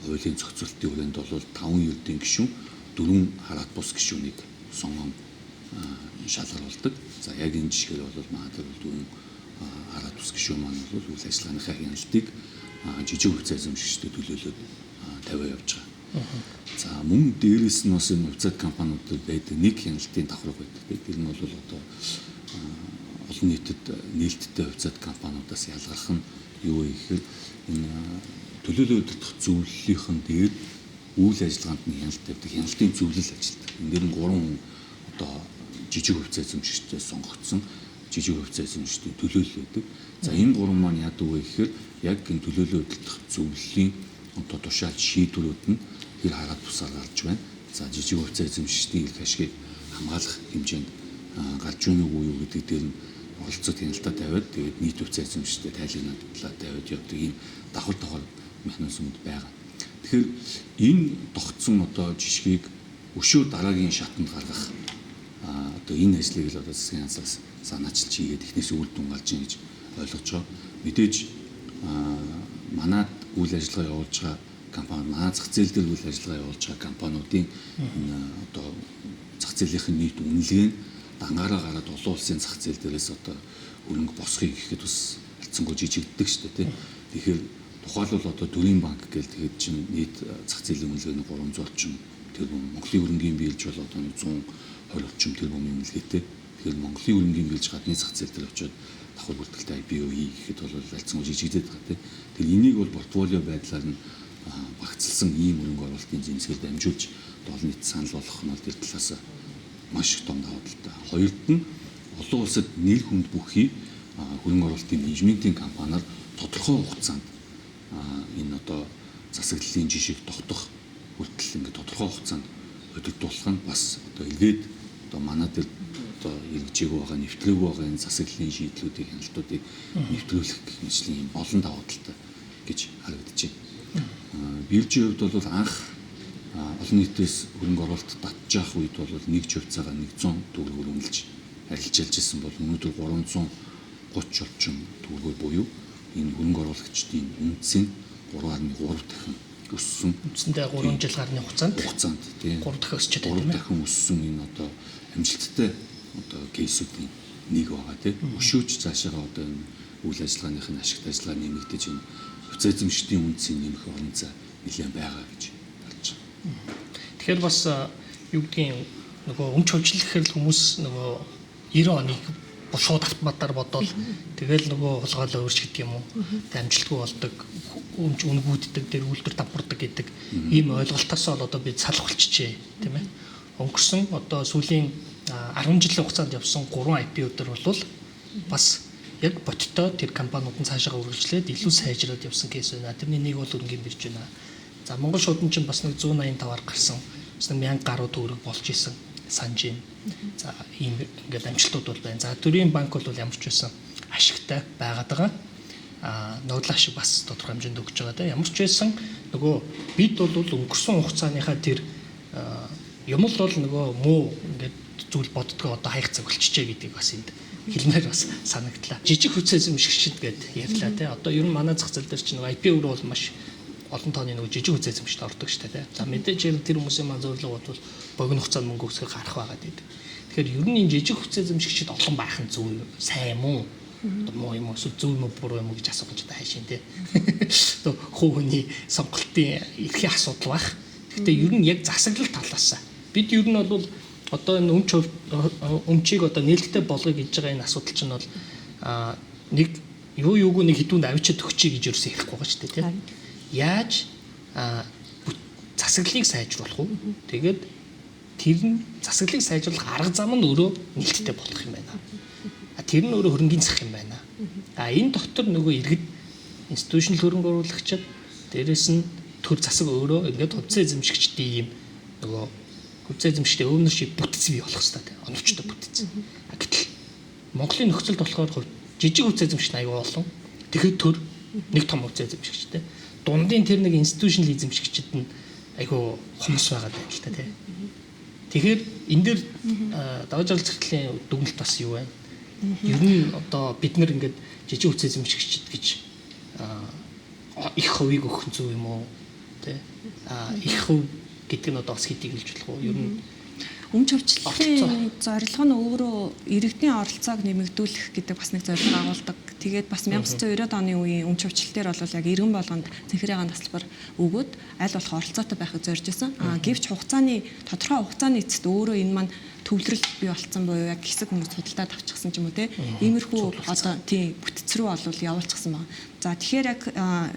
хуулийн зохицуултын хүрээнд бол 5 ердийн гишүүн, 4 хараат бус гишүүнийг сонгон шалгаруулдаг. За яг энэ жишгээр бол манай тэр 4 хараат бус гишүүн маань бол үйл ажиллагааныхаа хяналтыг жижиг хувьцаа эзэмшигчдэд төлөөлөөд тавиа явж байгаа. За мөн дээрээс нь бас энэ хувьцаат компаниудад байдаг нэг хяналтын давхарга байдаг. Тэр нь бол одоо олон нийтэд нээлттэй хувьцаат компаниудаас ялгарх нь юу вэ гэхээр энэ төлөөлөл удирдах зөвлөлийнхэн дээр үйл ажиллагаанд нь хяналт тавьдаг хяналтын зөвлөл ажилладаг. Энэ дээр нь 3 хүн одоо жижиг хувьцаа эзэмшигчдээс сонгогдсон жижиг хувьцаа эзэмшигчдийн төлөөлөл байдаг. За энэ гурван маань яадаг вэ гэхээр яг энэ төлөөлөл удирдах зөвлөлийн одоо тушаал шийдвэрүүд нь хэр хараад тусаар гарч байна. За жижиг хувьцаа эзэмшигчдийн эрх ашигыг хамгаалах хэмжээнд гарч байна уу юу гэдэг дээр нь оролцоо хяналтаа тавиад тэгээд нийт хувьцаа эзэмшигчдэд тайлбарлаа тавиад явдаг ийм давхар давхар механизмуд байгаа. Тэгэхээр энэ тогтсон одоо жишгийг өшөө дараагийн шатанд гаргах одоо энэ ажлыг л одоо засгийн газраас санаачилж хийгээд эхнээс үр дүн гарч ийн гэж ойлгож байгаа. Мэдээж манад үйл ажиллагаа явуулж байгаа компани, манай зах зээл дээр үйл ажиллагаа явуулж байгаа компаниудын энэ одоо зах зээлийнх нь нийт үнэлгээ нь дангаараа гараад олон улсын зах зээл дээрээс одоо хөрөнгө босхийг гэхэд бас харьцангуй жижигддэг шүү дээ, тий. Тэгэхээр тухайлбал одоо Төрийн банк гээл тэгэхэд чинь нийт зах зээлийн үнэлгээ нь 300 орчим тэрбум, Монголын хөрөнгийн бирж бол одоо 120 орчим тэрбумын үнэлгээтэй. Тэгэхээр Монголын хөрөнгийн бирж гадны зах зээл дээр очиод давхар бүртгэлтэй IPO хий гэхэд бол харьцангуй жижигдээд байгаа, тий. Тэгэхээр энийг бол портфолио байдлаар нь багцлсан ийм хөрөнгө оруулалтын зэмсгээр дамжуулж олон нийт санал болгох нь бол тэр талаас маш их том давуу талтай. Хоёрт нь олон улсад нэр хүнд бүхий хөрөнгө оруулалтын менежментийн компаниар тодорхой хугацаанд энэ одоо засаглалын жишг тогтох хүртэл ингээд тодорхой хугацаанд удирдуулах нь бас одоо эргээд одоо манай дээр одоо эргэжээгүй байгаа, нэвтрээгүй байгаа энэ засаглалын шийдлүүдийг, хяналтуудыг нэвтрүүлэх гэх мэтлийн юм олон давуу талтай гэж харагдаж байна. Биржийн хувьд бол анх олон нийтээс хөрөнгө оруулалт татж явах үед бол нэг хувьцаагаа 100 төгрөгөөр үнэлж арилжаалж исэн бол өнөөдөр 330 орчим төгрөгөөр буюу энэ хөрөнгө оруулагчдын үндсийн 3.3 дахин өссөн. Үндсэндээ 3 жил гарны хугацаанд тийм 3 дахин өсч байгаа тийм 3 дахин өссөн энэ одоо амжилттай одоо кейсүүдийн нэг байгаа тийм. Өшөөж цаашаага одоо энэ үйл ажиллагааных нь ашигт ажиллагаа нэмэгдэж энэ хувьцаа эзэмшигчдийн үндсийн нэмэх орон зай нэлээд байгаа гэж харж байгаа. Тэгэхээр бас юу гэдгийг нөгөө өмч хөвжил гэхээр л хүмүүс нөгөө 90 оныг шууд автоматар бодоол тэгэл нөгөө хулгайлаа өөрч гэдэг юм уу. Тэг амжилтгүй болдог, өмч үнгүүддэг, тэр үйлдвэр давхардаг гэдэг ийм ойлголтоос бол одоо би салах болчихжээ, тийм ээ. Өнгөрсөн одоо сүүлийн 10 жилийн хугацаанд явсан 3 IPO дээр бол бас яг боттой тэр компаниуд нь цаашаа үргэлжлээд илүү сайжраад явсан кейс байна. Тэрний нэг бол өрнгийн бирж байна. За Монгол шуудан чинь бас нэг 185-аар гарсан. 1000 гаруй төгрөг болж исэн санаж байна. За ийм ингээд амжилтууд бол байна. За төрийн банк бол ямар ч байсан ашигтай байгаад байгаа. Ногдлох шиг бас тодорхой хэмжээнд өгч байгаа те. Ямар ч байсан нөгөө бид бол өнгөрсөн хугацааныхаа тэр юм л бол нөгөө муу ингээд зүйл боддгоо одоо хаях цаг болчихжээ гэдгийг бас энд хэлмээр бас санагдлаа. Жижиг хувьцаа эзэмшигчид гээд ярьлаа те. Одоо ер нь манай зах зээл дээр чинь нөгөө IPO руу бол маш олон тооны нөгөө жижиг хувьцаа эзэмшигчид ордог шүү дээ те. За мэдээж тэр хүмүүсийн маань зорилго бол богино хугацаанд мөнгө өсгөх гарах байгаа гэдэг. Тэгэхээр ер нь энэ жижиг хувьцаа эзэмшигчид олон байх нь зөв сайн юм уу? Одоо муу юм уу эсвэл зөв юм уу буруу юм уу гэж асуух гэж хайшин те. Одоо хүний сонголтын эрхийн асуудал байх. Гэхдээ ер нь яг засаглал талаас бид ер нь бол одоо энэ өмчийг одоо нээлттэй болгоё гэж байгаа энэ асуудал чинь бол нэг юугүй нэг хідүүнд авчиад өгчий гэж ерөөсөө ярихгүй байгаа шүү дээ тийм. Яаж засаглалыг сайжруулах уу? Тэгээд тэр нь засаглалыг сайжруулах арга зам нь өөрөө нээлттэй болох юм байна. Тэр нь өөрөө хөрөнгийн зах юм байна. Энэ дотор нөгөө иргэд институционал хөрөнгө оруулагчид дээрэс нь төр засаг өөрөө ингээд хувьцаа эзэмшигчдийн юм нөгөө хувьцаа эзэмшигчдийн ownership бүтэц бий болох хэрэгтэй тийм. Оновчтой бүтэц. Гэтэл Монголын нөхцөлд болохоор жижиг хувьцаа эзэмшигч аюу олон. Тэгэхээр төр нэг том хувьцаа эзэмшигчтэй. Дундын тэр нэг институционал эзэмшигчид нь айгүй хомс байгаа юм л та тийм. Тэгэхээр энэ дээр даваа жаргал захирлын дүгнэлт бас юу вэ? Ер нь одоо бид нэр ингээд жижиг хувьцаа эзэмшигчид гэж их хувийг өгөх нь зөв юм уу? Тэ? Их хувь гэдэг нь одоо бас хэдийг хэлж болох уу? Ер нь өмч хөвчлөлийн зорилго нь өөрөө иргэдийн оролцоог нэмэгдүүлэх гэдэг бас нэг зорилго агуулдаг. Тэгээд бас 1990-ад оны үеийн өмч хөвчлөлтөөр бол яг иргэн болгонд цэнхэрийн тасалбар өгөөд аль болох оролцоотой байхыг зорж исэн. Гэвч хугацааны тодорхой хугацааны эцэст өөрөө энэ маань төвлөрөл бий болцсон буюу яг хэсэг хүмүүс худалдаад авчихсан ч юм уу те. Иймэрхүү одоо тийм бүтц рүү бол явуулчихсан байна. За тэгэхээр яг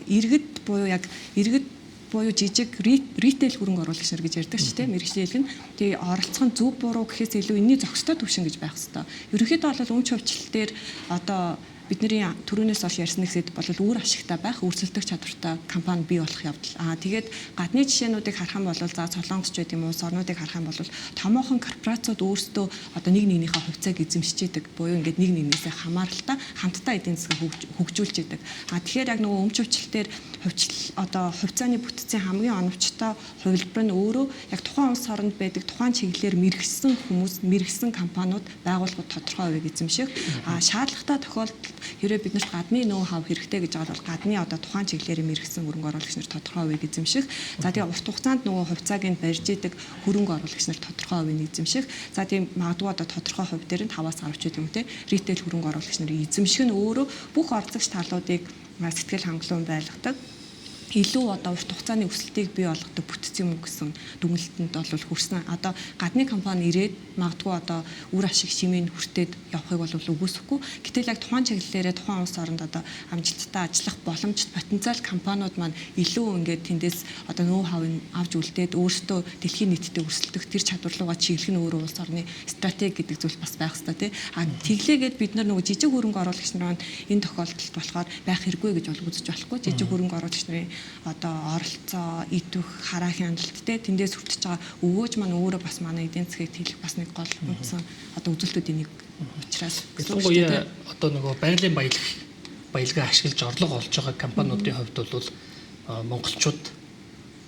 иргэд буюу яг иргэд буюу жижиг ритейл хөрөнгө оруулагч нар гэж ярьдаг ч тийм мэргэжлийн хэлэг нь. Тэгээ оролцох нь зөв буруу гэхээс илүү энэний зохистой түвшин гэж байх хэвээр. Ерөнхийдөө бол өмч хөвчлөл дээр одоо бидний түрүүнээс хойш ярьсан нэгсэд бол үр ашигтай байх, өрсөлдөх чадвартай компани бий болох явдал. Тэгээд гадны жишээнүүдийг харах юм бол за Солонгос ч байд юм уу, улс орнуудыг харах юм бол томоохон корпорациуд өөрсдөө одоо нэг нэгнийхээ хувьцааг эзэмшиж идэг. Буюу ингээд нэг нэгнээсээ хамааралтай хамтдаа эдийн засгаа хөгжүүлж идэг. Тэгэхээр яг нөгөө өмч хөвчлөлтөөр хувьчлал одоо хувьцааны бүтцийн хамгийн оновчтой хувилбар нь өөрөө яг тухайн улс оронд байдаг тухайн чиглэлээр мэргэсэн хүмүүс, мэргэсэн компаниуд, байгууллагууд тодорхой хувийг эзэмших. Шаардлагатай тохиолдолд хэрвээ бид нарт гадны нөө хав хэрэгтэй гэж байгаа бол гадны одоо тухайн чиглэлээр мэргэсэн хөрөнгө оруулагч нар тодорхой хувийг эзэмших. За тэгээ урт хугацаанд нөгөө хувьцааг нь барьж идэг хөрөнгө оруулагч нар тодорхой хувийг эзэмших. За тийм магадгүй одоо тодорхой хувь дээр нь 5-аас 10 ч гэдэг юм те ритейл хөрөнгө оруулагч нарыг эзэмших нь өөрөө бүх оролцогч талуудыг сэтгэл хангалуун байлгадаг. Илүү одоо урт хугацааны өсөлтийг бий болгодог бүтц юм гэсэн дүгнэлтэнд бол хүрсэн. Одоо гадны компани ирээд магадгүй одоо үр ашиг шимээн хүртээд явахыг бол үгүйсэхгүй. Гэтэл яг тухайн чиглэлээрээ тухайн улс оронд одоо амжилттай ажиллах боломжтой потенциал компаниуд маань илүү ингээд тэндээс одоо нөө хавыг авч үлдээд өөрсдөө дэлхийн нийтдээ өрсөлдөх тэр чадвар руугаа чиглэх нь өөрөө улс орны стратеги гэдэг зүйл бас байх хэрэгтэй тий. А тэглээгээд бид нар нөгөө жижиг хөрөнгө оруулагч нар энэ тохиолдолд болохоор байх хэрэггүй гэж бол үзэж болохгүй. Жижиг хөрөнгө оруулагч нарын одоо оролцоо, идвэх, хараа хяналт те тэндээс хүртэж байгаа өгөөж маань өөрөө бас манай эдийн засгийг тэлэх бас нэг гол үндсэн одоо үзүүлэлтүүдийн нэг учраас. Ялангуяа одоо нөгөө байгалийн баялгаа ашиглаж орлого олж байгаа компаниудын хувьд бол монголчууд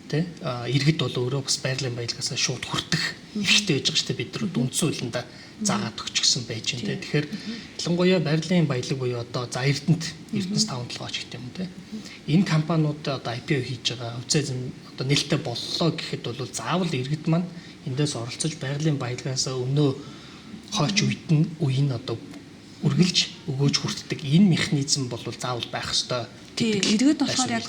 те иргэд бол өөрөө бас байгалийн баялгаас шууд хүртэх эрхтэй байж байгаа шүү дээ. Бид нар үндсэн хуулиндаа заагаад өгчихсөн байж байна те. Тэгэхээр ялангуяа байгалийн баялаг буюу одоо за Эрдэнэт 5 7 оч гэдэг юм те. Энэ компаниуд одоо IPO хийж байгаа хувьцаа эзэм одоо нээлттэй боллоо гэхэд бол заавал иргэд маань эндээс оролцож байгалийн баялагаас өмнөө хойч үед нь үе нь одоо үргэлж өгөөж хүртдэг энэ механизм бол заавал байх ёстой. Тийм, иргэд болохоор яг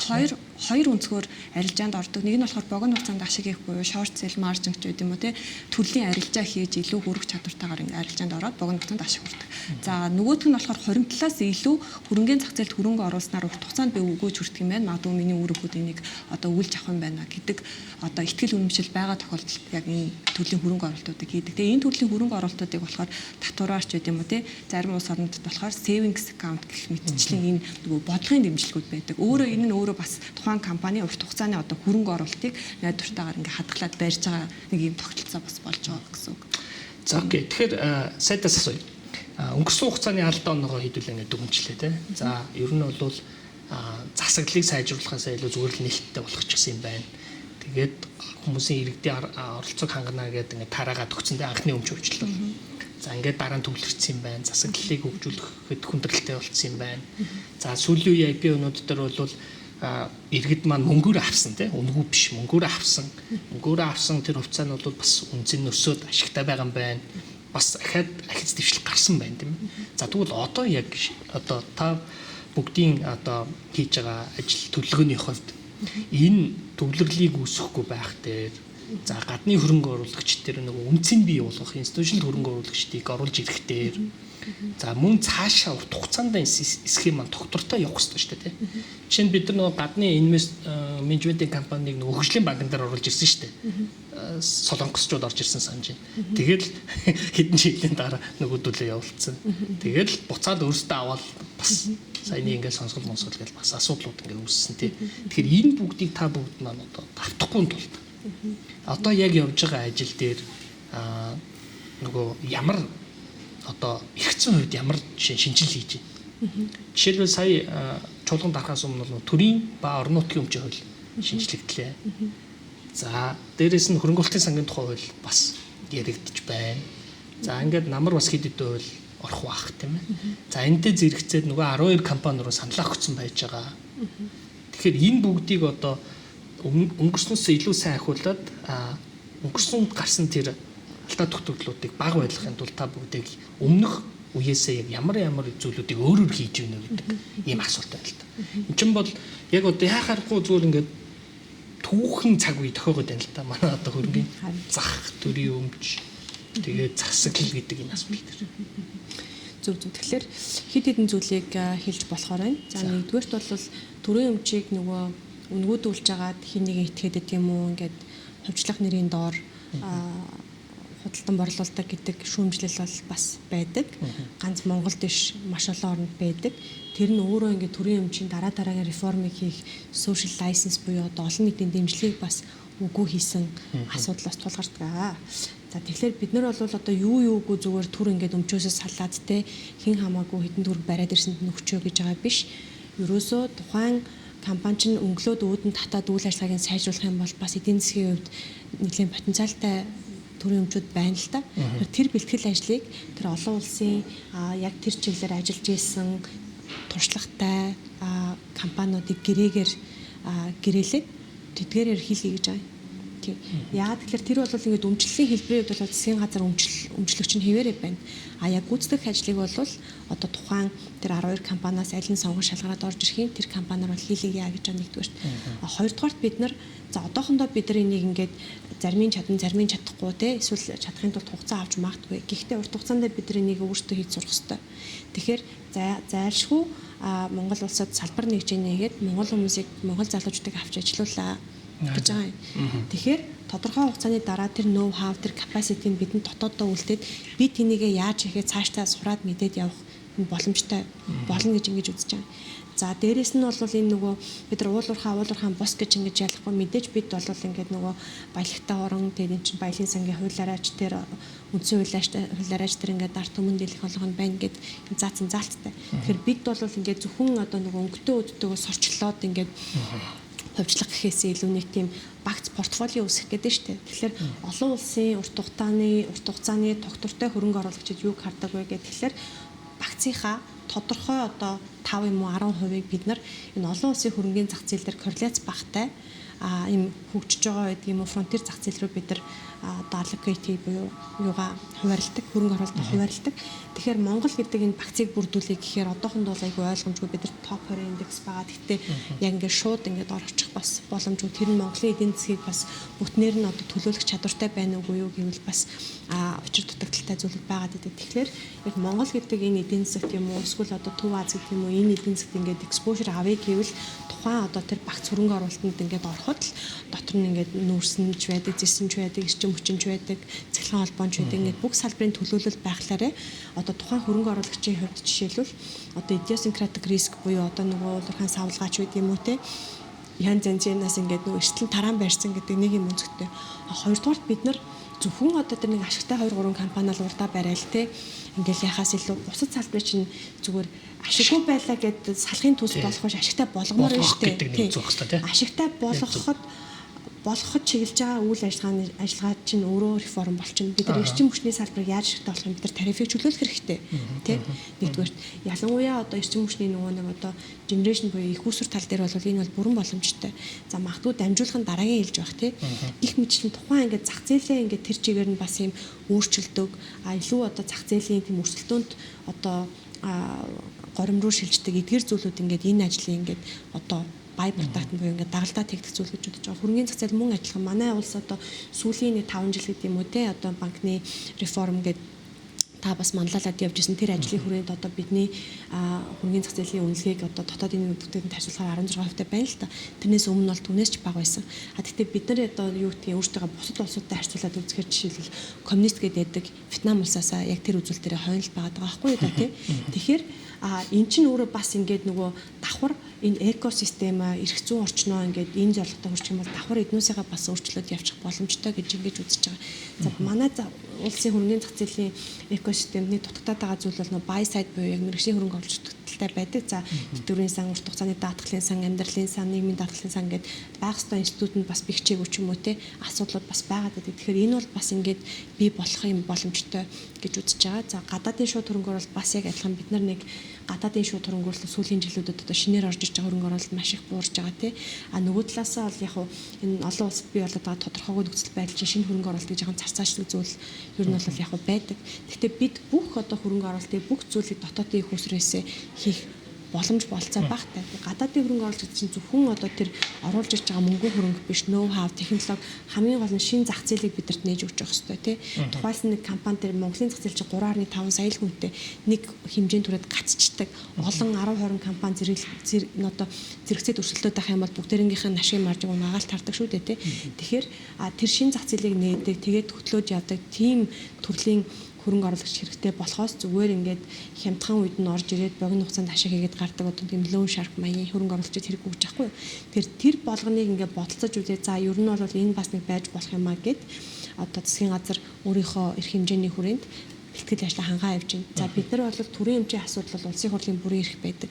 хоёр өнцгөр арилжаанд ордог. Нэг нь болохоор богино хугацаанд ашиг хийх буюу short sell margin гэж байд юм уу те. Төрлийн арилжаа хийж илүү хөрөх чадвартайгаар ингээ арилжаанд ороод богино хугацаанд ашиг хүрдэг. За нөгөөх нь болохоор хоримтлаас илүү хөрөнгөний зах зээлд хөрөнгө оруулснаар урт хугацаанд би өгөөж хүртэх юм байна. Магадгүй миний үр өгөхөд энийг одоо үүлж авах юм байна гэдэг одоо итгэл үнэмшил байгаа тохиолдолд яг энэ төрлийн хөрөнгө оруулалтуудыг хийдэг. Тэгээ энэ төрлийн хөрөнгө оруулалтуудыг болохоор татвараар ч байд юм уу те. Зарим улс орнуудад болохоор savings account гэх мэтчлэн энэ нөгөө бодлогын дэмжлэгүүд байдаг. Өөрөө энэ нь өөрөө бас тухайн тухайн компани урт хугацааны одоо хөрөнгө оруулалтыг найдвартайгаар ингээ хадгалаад барьж байгаа нэг юм тогтолцоо бас болж байгаа гэсэн үг. За, окей. Тэгэхээр сайдаас асууя. Өнгөрсөн хугацааны алдаа оноогоо хэдүүлээ ингээ дүгнчлээ те. За, ер нь бол засаглалыг сайжруулахаас илүү зүгээр л нээлттэй болох ч гэсэн юм байна. Тэгээд хүмүүсийн иргэдийн оролцоог хангана гэдэг ингээ тараагаад өгсөн те, анхны өмч хөгжлөл. За, ингээд дараа нь төвлөрсөн юм байна. Засаглалыг хөгжүүлэхэд хүндрэлтэй болсон юм байна. За, сүүлийн үеийн IPO-нууд дээр бол иргэд маань мөнгөөр авсан тий, үнэгүй биш, мөнгөөр авсан. Мөнгөөр авсан тэр хувьцаа нь бол бас үнцэн өсөөд ашигтай байгаа юм байна. Бас ахаад ахиц дэвшлэг гарсан байна, тийм ээ. За, тэгвэл одоо яг одоо та бүгдийн одоо хийж байгаа ажил төлөвлөгөөний хувьд энэ төвлөрлийг үүсэхгүй байх дээр, за, гадны хөрөнгө оруулагч дээр нөгөө үнцийг бий болгох, institutional хөрөнгө оруулагчдыг оруулж ирэх дээр, за, мөн цаашаа урт хугацаанд схем маань тогтвортой явах хэрэгтэй шүү дээ, тийм. Жишээ нь бид нар нөгөө гадны invest менежментийн компанийг нөгөө хөгжлийн банкн дээр оруулж ирсэн шүү дээ. Солонгосчууд орж ирсэн санаж байна. Тэгэл хэдэн жилийн дараа нөгөөдөлөө явуулсан. Тэгэл буцаад өөрсдөө аваад бас саяны ингээд сонсгол монсгол гэж бас асуудлууд ингээд үүссэн, тий. Тэгэхээр энэ бүгдийг та бүгд маань одоо давтахгүй тулд одоо яг явж байгаа ажил дээр нөгөө ямар одоо эргэцэн хувьд ямар жишээ шинжил хийж байна? Жишээлбэл, сая чуулган дарахаас өмнө бол төрийн ба орон нутгийн өмчийн хууль шинжлэгдлээ. За, дээрэс нь хөрөнгө оруулалтын сангийн тухай хууль бас яригдж байна. За, ингээд намар бас хэд хэдэн хууль орох бах, тийм ээ. За, энэтэй зэрэгцээд нөгөө 12 компани руу саналаа өгсөн байж байгаа. Тэгэхээр энэ бүгдийг одоо өнгөрснөөс илүү сайн ахиулаад, өнгөрсөн гарсан тэр алдаа дутагдлуудыг бага байлгахын тулд та бүгдийг өмнөх үеэсээ яг ямар ямар зүйлүүдийг өөрөөр хийж гинэ гэдэг ийм асуулт байна л да. Энд чинь бол яг одоо яхаарахгүй зүгээр ингээд түүхэн цаг үе тохиогод байна л да. Манай одоо хөрөнгөний зах, төрийн өмч, тэгээд засаглал гэдэг энэ асуудал дээр. Зөв зөв. Тэгэхээр хэд хэдэн зүйлийг хэлж болохоор байна. За, нэгдүгээрт бол төрийн өмчийг нөгөө үнгүүдүүлж агаад хин нэгэн итгээд гэдэг юм уу, ингээд хувьчлах нэрийн доор худалдан борлуулдаг гэдэг шүүмжлэл бол бас байдаг. Ганц Монголд биш, маш олон оронд байдаг. Тэр нь өөрөө ингээд төрийн өмчийн дараа дараагийн реформыг хийх social license буюу одоо олон нийтийн дэмжлэгийг бас үгүй хийсэн асуудал бас тулгардаг. За, тэгэхээр бид нар бол одоо юу юугүй зүгээр төр ингээд өмчөөсөө салаад те, хэн хамаагүй хэдэн төгрөг бариад ирсэнд нөхчөө гэж байгаа биш. Ерөөсөө тухайн компани чинь өнгөлөөд үүдэн татаад үйл ажиллагааг нь сайжруулах юм бол бас эдийн засгийн хувьд нэлийн потенциалтай төрийн өмчүүд байна л да. Тэр бэлтгэл ажлыг тэр олон улсын яг тэр чиглэлээр ажиллаж исэн туршлагатай компаниудыг гэрээгээр гэрээлээд тэдгээрээр хийлгэе гэж байгаа юм. Тийм. Яагаад тэгэхээр тэр бол ингээд өмчлөлийн хэлбэрийн хувьд бол засгийн газар өмчлөгч нь хэвээрээ байна. А яг гүйцэтгэх ажлыг бол одоо тухайн тэр 12 компаниас аль нь сонгон шалгараад орж ирэх юм, тэр компаниар бол хийлгэе гэж байгаа нэгдүгээрт. А хоёрдугаарт бид нар, за, одоохондоо бид нар энийг ингээд зарим нь чадан, зарим нь чадахгүй те, эсвэл чадахын тулд хугацаа авч магадгүй. Гэхдээ урт хугацаанд бид нар энийг өөрсдөө хийж сурах ёстой. Тэгэхээр зайлшгүй Монгол улсад салбар нэгж нээгээд Монгол хүмүүсийг, Монгол залуучуудыг авч ажилуулаа гэж байгаа юм. Тэгэхээр тодорхой хугацааны дараа тэр know how, тэр capacity-г бидэнд дотооддоо үлдээд бид тэрнийгээ яаж хийхээ цаашдаа сураад мэдээд явах боломжтой болно гэж ингэж үзэж байгаа. За, дээрэс нь бол энэ нөгөө бид нар уулуурхаа бус гэж ингэж ялахгүй, мэдээж бид бол ингээд нөгөө баялагтай орон, тэгээд эн чинь баялагын сангийн хуулиараач, тэр үндсэн хуулиараач тэр ингээд ард түмэн дийлэх болгоно байна гэд заасан заалттай. Тэгэхээр бид бол ингээд зөвхөн одоо нөгөө өнгөтэй өддөөгөө сорчлоод ингээд хувьчлах гэхээс илүү нэг тийм багц портфолио үүсгэх гэдэг нь шүү дээ. Тэгэхээр олон улсын урт хугацааны тогтвортой хөрөнгө оруулагчид юуг хардаг вэ гэх тэгэхээр багцынхаа тодорхой одоо 5 юм уу 10%-ыг бид нар энэ олон улсын хөрөнгөний зах зээл дээр корреляц багтай ийм хөгжиж байгаа гэдэг юм уу, frontier зах зээл рүү бид нар одоо allocate буюу юугаа хуваарлдаг, хөрөнгө оруулалтаа хуваарлдаг. Тэгэхээр Монгол гэдэг энэ багцыг бүрдүүлэх гэхээр одоохондоо бол айгүй ойлгомжгүй, бид нар топ 20 индекс байгаа. Гэхдээ яг ингээд шууд ингээд орчих бас боломжгүй. Тэр нь Монголын эдийн засгийг бас бүтнээр нь одоо төлөөлөх чадвартай байна уугүй юу гэвэл бас учир дутагдалтай зүйлүүд байгаад байдаг. Тэгэхээр яг Монгол гэдэг энэ эдийн засагт юм уу, эсвэл одоо Төв Ази гэдэг юм уу, энэ эдийн засагт ингээд exposure авъя гэвэл тухайн одоо тэр багц хөрөнгө оруулалтанд ингээд ороход л дотор нь ингээд нүүрсэн ч байдаг, зэсэн ч байдаг, эрчим хүчин ч байдаг, цахилгаан холбоон ч байдаг. Ингээд бүх салбарын төлөөлөл байхлаарэ одоо тухайн хөрөнгө оруулагчийн хувьд жишээлбэл одоо idiosyncratic risk буюу одоо нөгөө уулуурхайн савлгаач байд юм уу те. янз янзынаас ингээд нөгөө эрсдэл тараан байрсан гэдэг нэг юм өнцгтэй. Хоёрдугаарт бид нар зөвхөн одоо тэр нэг ашигтай 2 3 компани л урдаа барайл те ингээл яхаас илүү бусад салбар чинь зүгээр ашиггүй байлаа гэд салахын төс болох биш ашигтай болгомоор байна шүү дээ. Ашигтай болгоход чиглэж байгаа үйл ажиллагаа чинь өөрөө реформ болчихно. Бид нар эрчим хүчний салбарыг яаж ашигтай болох юм, бид нар тарифыг чөлөөлөх хэрэгтэй тий. Нэгдүгээрт ялангуяа одоо эрчим хүчний нөгөө нэг одоо генерашн буюу их усүр тал дээр бол энэ бол бүрэн боломжтой. За магадгүй дамжуулах нь дараагийн хэлж байх тий. Гэх мэтчлэн тухайн ингээд зах зээлээ ингээд тэр чигээр нь бас юм өөрчилдөг. А илүү одоо зах зээлийн тийм өрсөлдөөнд одоо горим руу шилждэг эдгэр зүйлүүд ингээд энэ ажлын ингээд одоо бай продакт буюу ингээд дагалдаа тэгдэх зүйл гэж бодож байгаа. Хөрөнгөний зах зээл мөн адилхан манай улс одоо сүүлийн нэг 5 жил гэдэг юм уу те одоо банкны реформ гэдэг та бас манлайлаад явж исэн тэр ажлын хүрээнд одоо бидний хөрөнгөний зах зээлийн үнэлгээг одоо дотоодын бүтээгдэхүүнтэй харьцуулахаар 16% байна л та. Тэрнээс өмнө бол түүнээс ч бага байсан. А тэгтээ бид нар одоо юу гэдгийг өөртөө бусад улсуудтай харьцуулаад үзэхээр жишээлбэл коммунист гэдэг Вьетнам улсаасаа яг тэр үзүүлэлтээрээ хойно л байгаад байгаа байхгүй юу да тий. Тэгэхээр эн чинь өөрөө бас ингээд нөгөө давхар энэ экосистем эрх зүйн орчноо ингээд энэ зорилготой хүрчих юм бол давхар эднүсийгээ бас өөрчлөөд явчих боломжтой гэж ингэж үзэж байгаа. За манай улсын хөрөнгөний зах зээлийн экосистемний дутагдаад байгаа зүйл бол нөгөө buy side буюу яг мэргэжлийн хөрөнгө оруулалт дутагдaltaй байдаг. За тэтгэврийн сан, урт хугацааны даатгалын сан, амьдралын сан, нийгмийн даатгалын сан гээд байх ёстой институтууд бас бэхжээгүй ч юм уу те асуудлууд бас байгаад байдаг. Тэгэхээр энэ бол бас ингээд бий болох юм боломжтой гэж үзэж байгаа. За гадаадын шууд хөрөнгө оруулалт бас яг адилхан бид нар нэг гадаадын шууд хөрөнгө оруулалт сүүлийн жилүүдэд одоо шинээр орж иж байгаа хөрөнгө оруулалт маш их буурж байгаа тий. А нөгөө талаасаа бол яг энэ олон улс бий болоод байгаа тодорхойгүй нөхцөл байдал чинь шинэ хөрөнгө оруулалт гэж яхан царцаашдаг зүйл ер нь бол яг байдаг. Гэхдээ бид бүх одоо хөрөнгө оруулалтыг бүх зүйлийг дотоодын их усрээсээ хийх боломж болцоо багтай. Гадаадын хөрөнгө оруулалт чинь зөвхөн одоо тэр оруулж ирж байгаа мөнгө хөрөнгө биш, ноу хав, технологи, хамгийн гол нь шинэ зах зээлийг бидэрт нээж өгч явах хэрэгтэй тий. Тухайлсан нэг компани дээр Монголын зах зээл чинь 3.5 сая л хүнтэй нэг хэмжээнд түрээд гацчдаг. Олон 10 20 компани зэрэг одоо зэрэгцээд өрсөлдөөд байх юм бол бүгдээрнгийнх нь ашигын маржиг унагаал тардаг шүү дээ тий. Тэгэхээр тэр шинэ зах зээлийг нээдэг, тэгээд хөтлөөж явдаг тийм төрлийн хөрөнгө оруулагч хэрэгтэй болохоос зүгээр ингээд хямдхан үед нь орж ирээд богино хугацаанд ашиг хийгээд гардаг одоо тийм loan shark маягийн хөрөнгө оруулагчид хэрэггүй гэж аахгүй юу. Тэр тэр болгоныг ингээд бодолцож үзээ. За ер нь бол энэ бас нэг байж болох юм а гэд одоо засгийн газар өөрийнхөө эрх хэмжээний хүрээнд бэлтгэл ажлаа хангаа явж байна. За бид нар бол төрийн хэмжээ асуудал бол улсын хурлын бүрийн эрх байдаг.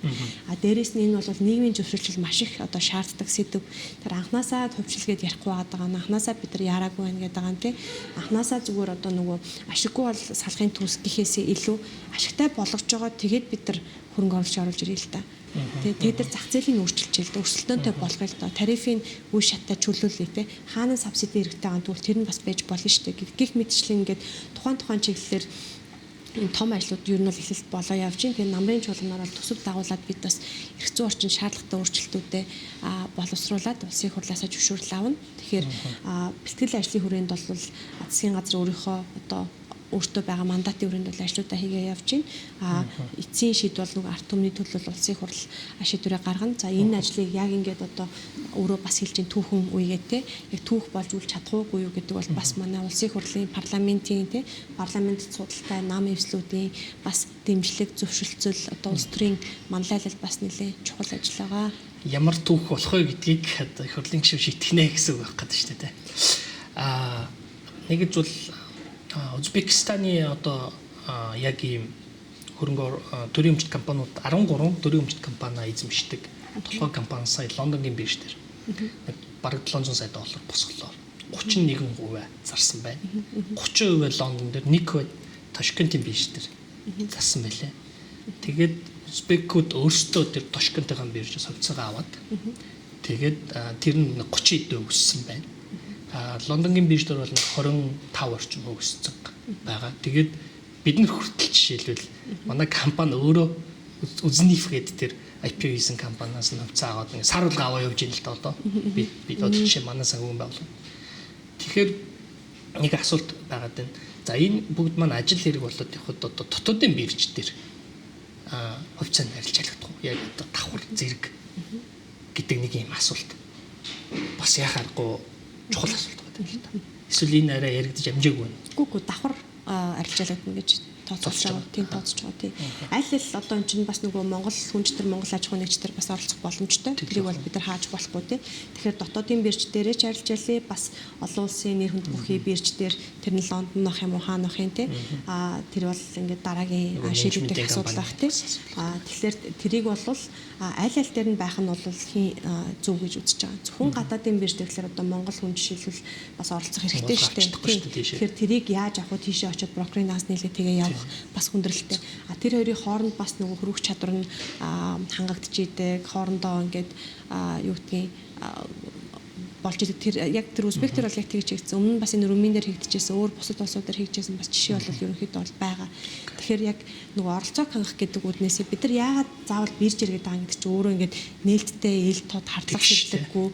А дээрэс нь энэ бол нийгмийн зөвшөөрчл маш их одоо шаарддаг сэдв. Тэр анханасаа төвчлэгээд ярихгүй байгаа даа. Анханасаа бид нар яараагүй байна гэдэг байгаа юм тий. Анханасаа зүгээр одоо нөгөө ашиггүй бол салахын төс гэхээсээ илүү ашигтай болгож байгаа. Тэгээд бид нар хөрөнгө оруулалт оруулж ирээ л та. Тэгээд тэр зах зээлийн өөрчилж л да, өрсөлдөөнтэй болгоё л да. Тарифын үе шаттай чөлөөлье те. Хаана субсиди хэрэгтэй байгаа тэгвэл тэр нь бас байж болно шүү дээ. Гэх мэтчлэн ингээд тухайн чиглэлээр энэ том ажлууд ер нь бол эхлэлт болоо явж байна. Тэгээд намрын чуулганаар бол төсөв дагуулад бид бас эрх зүйн орчин шаардлагатай өөрчлөлтүүдэд боловсруулад улсын хурлаасаа зөвшөөрөл авна. Тэгэхээр бэлтгэл ажлын хүрээнд бол засгийн газар өөрийнхөө одоо өөртөө байгаа мандатын хүрээнд бол ажлуудаа хийгээ явж байна. А эцсийн шийдэл бол нөгөө ард түмний төлөө улсын хурал шийдвэрээ гаргана. За энэ ажлыг яг ингээд одоо өөрөө бас хэлж чинь түүхэн үегээ те яг түүх болж үл чадах уугүй юу гэдэг бол бас манай улсын хурлын парламентын те парламент судалтай нам эвслүүдийн бас дэмжлэг зөвшөлтсөл одоо улс төрийн манлайлал бас нэлээд чухал ажил байгаа. Ямар түүх болох вэ гэдгийг одоо их хурлын гишүүн шийтгэнэ гэсэн үг байх гэдэг шүү дээ те. А нэг зүйл Узбекистаны одоо яг ийм хөрөнгө төрийн өмчт компаниуд 13 төрийн өмчт компани эзэмшдэг. Толгой компани сая Лондонгийн бирж дээр бараг 700 сая доллар босголоо. 31% зарсан байна. 30% Лондон дээр, 1% Ташкентийн бирж дээр зарсан байлээ. Тэгээд Узбекүүд өөрсдөө тэр Ташкентийн биржээс хувьцаагаа аваад тэгээд тэр нь 30 хэдэн өссөн байна. Лондонгийн бирж дээр бол нэг 25 орчим өссөн байгаа. Тэгээд бид нар хүртэл жишээлбэл манай компани өөрөө Үзниф гэдэг тэр IPO хийсэн компаниас нь хувьцаа аваад нэг сар болго аваа явж ийн л да одоо. Би одоо жишээ манай санхүүгийн байгууллага. Тэгэхээр нэг асуулт байгаад байна. За энэ бүгд маань ажил хэрэг болоод явхад одоо дотоодын бирж дээр хувьцаанд арилжаалагдах уу? Яг одоо давхар зэрэг гэдэг нэг юм асуулт. Бас яхааргүй чухал асуулт байна л да. Эсвэл энэ арай яригдж амжаагүй байна. Үгүй давхар арилжаалагдана гэж Тооцож байгаа. Тийм, тооцож байгаа, тийм. Аль аль одоо эн чинь бас нөгөө Монгол хүнч төр, Монгол аж ахуйн нэгж төр бас оролцох боломжтой. Тэрийг бол бид нар хааж болохгүй, тийм. Тэгэхээр дотоодын бирж дээрээ ч арилжаалаа, бас олон улсын нэр хүнд бүхий бирж дээр, тэр нь Лондон ах юм уу, хаана ах юм, тийм. Тэр бол ингээд дараагийн шийдвэрдэх асуудал байх, тийм. Тэгэхээр тэрийг бол аль аль дээр нь байх нь бол хийн зөв гэж үзэж байгаа. Зөвхөн гадаадын бирж дээр гэхээр одоо Монгол хүн жишээлбэл бас оролцох хэрэгтэй шүү дээ. Тэгэхээр тэрийг яаж авах вэ? Тийшээ очиод брокерийн данс нийлгээ тэгээ явах бас хүндрэлтэй. Тэр хоёрын хооронд бас нөгөө хөрвөх чадвар нь хангагдчихийдэг. Хоорондоо ингээд юу гэдгийг болж идэг. Тэр яг тэр узбек төр бол яг тэгж хийгдсэн. Өмнө нь бас энэ Румын дээр хийгдэжсэн, өөр бусад улсууд дээр хийгдэжсэн бас жишээ бол ерөнхийдөө бол байгаа. Тэгэхээр яг нөгөө оролцоог хангах гэдэг үүднээсээ бид нар яагаад заавал бирж иргээд байгаа гэдэг чинь өөрөө ингээд нээлттэй, эл тод хардлага шийдлэггүй,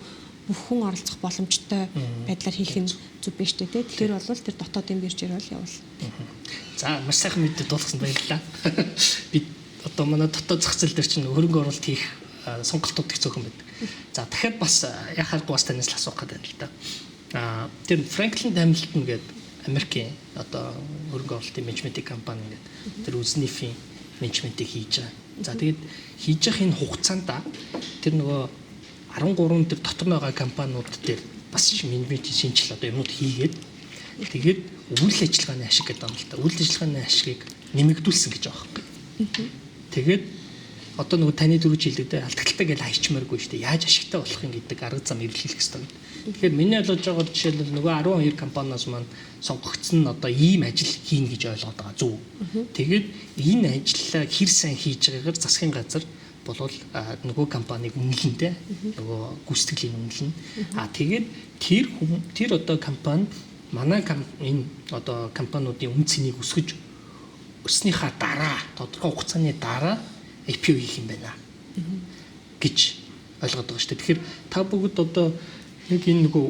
бүх хүн оролцох боломжтой байдлаар хийх нь зөв биш үү, те. Тэгэхээр бол тэр дотоодын биржээр бол явуул. За, маш сайхан мэдээ дуулгасан, баярлалаа. Бид одоо манай дотоод зах зээл дээр чинь хөрөнгө оруулалт хийх сонголтууд их цөөхөн байдаг. За, дахиад бас яхааргүй бас танаас л асуух гэдэг юм л да. Тэр Franklin Templeton гэдэг Америкийн одоо хөрөнгө оруулалтын менежментийн компани ингээд тэр Үзнифийн менежментийг хийж байгаа. За, тэгээд хийж явах энэ хугацаанд тэр нөгөө 13 тэр дотор байгаа компаниуд дээр бас менежментийн шинжил одоо юмнууд хийгээд, тэгээд үйл ажиллагааны ашиг гэдэг юм л та. Үйл ажиллагааны ашигыг нэмэгдүүлсэн гэж байгаа байхгүй. Тэгээд одоо нөгөө таны дөрөв жилүүд алдагдaltaй гэж хайчмааргүй шүү дээ. Яаж ашигтай болох юм гэдэг арга зам эргэлхийлэх хэрэгтэй гэдэг. Тэгэхээр миний ойлгож байгаагаар жишээлбэл нөгөө 12 компаниас маань сонгогдсон нь одоо ийм ажил хийнэ гэж ойлгоод байгаа, зөв. Тэгээд энэ ажлаа хэр сайн хийж байгаагаар засгийн газар болвол нөгөө компанийг үнэлнэ те, нөгөө гүйцэтгэлийг үнэлнэ. Тэгээд тэр хүм тэр одоо компани манай энэ одоо компаниудын үн цэнийг өсгөж өснийхаа дараа, тодорхой хугацааны дараа IPO хийх юм байна гэж ойлгоод байгаа шүү дээ. Тэгэхээр та бүгд одоо яг энэ нөгөө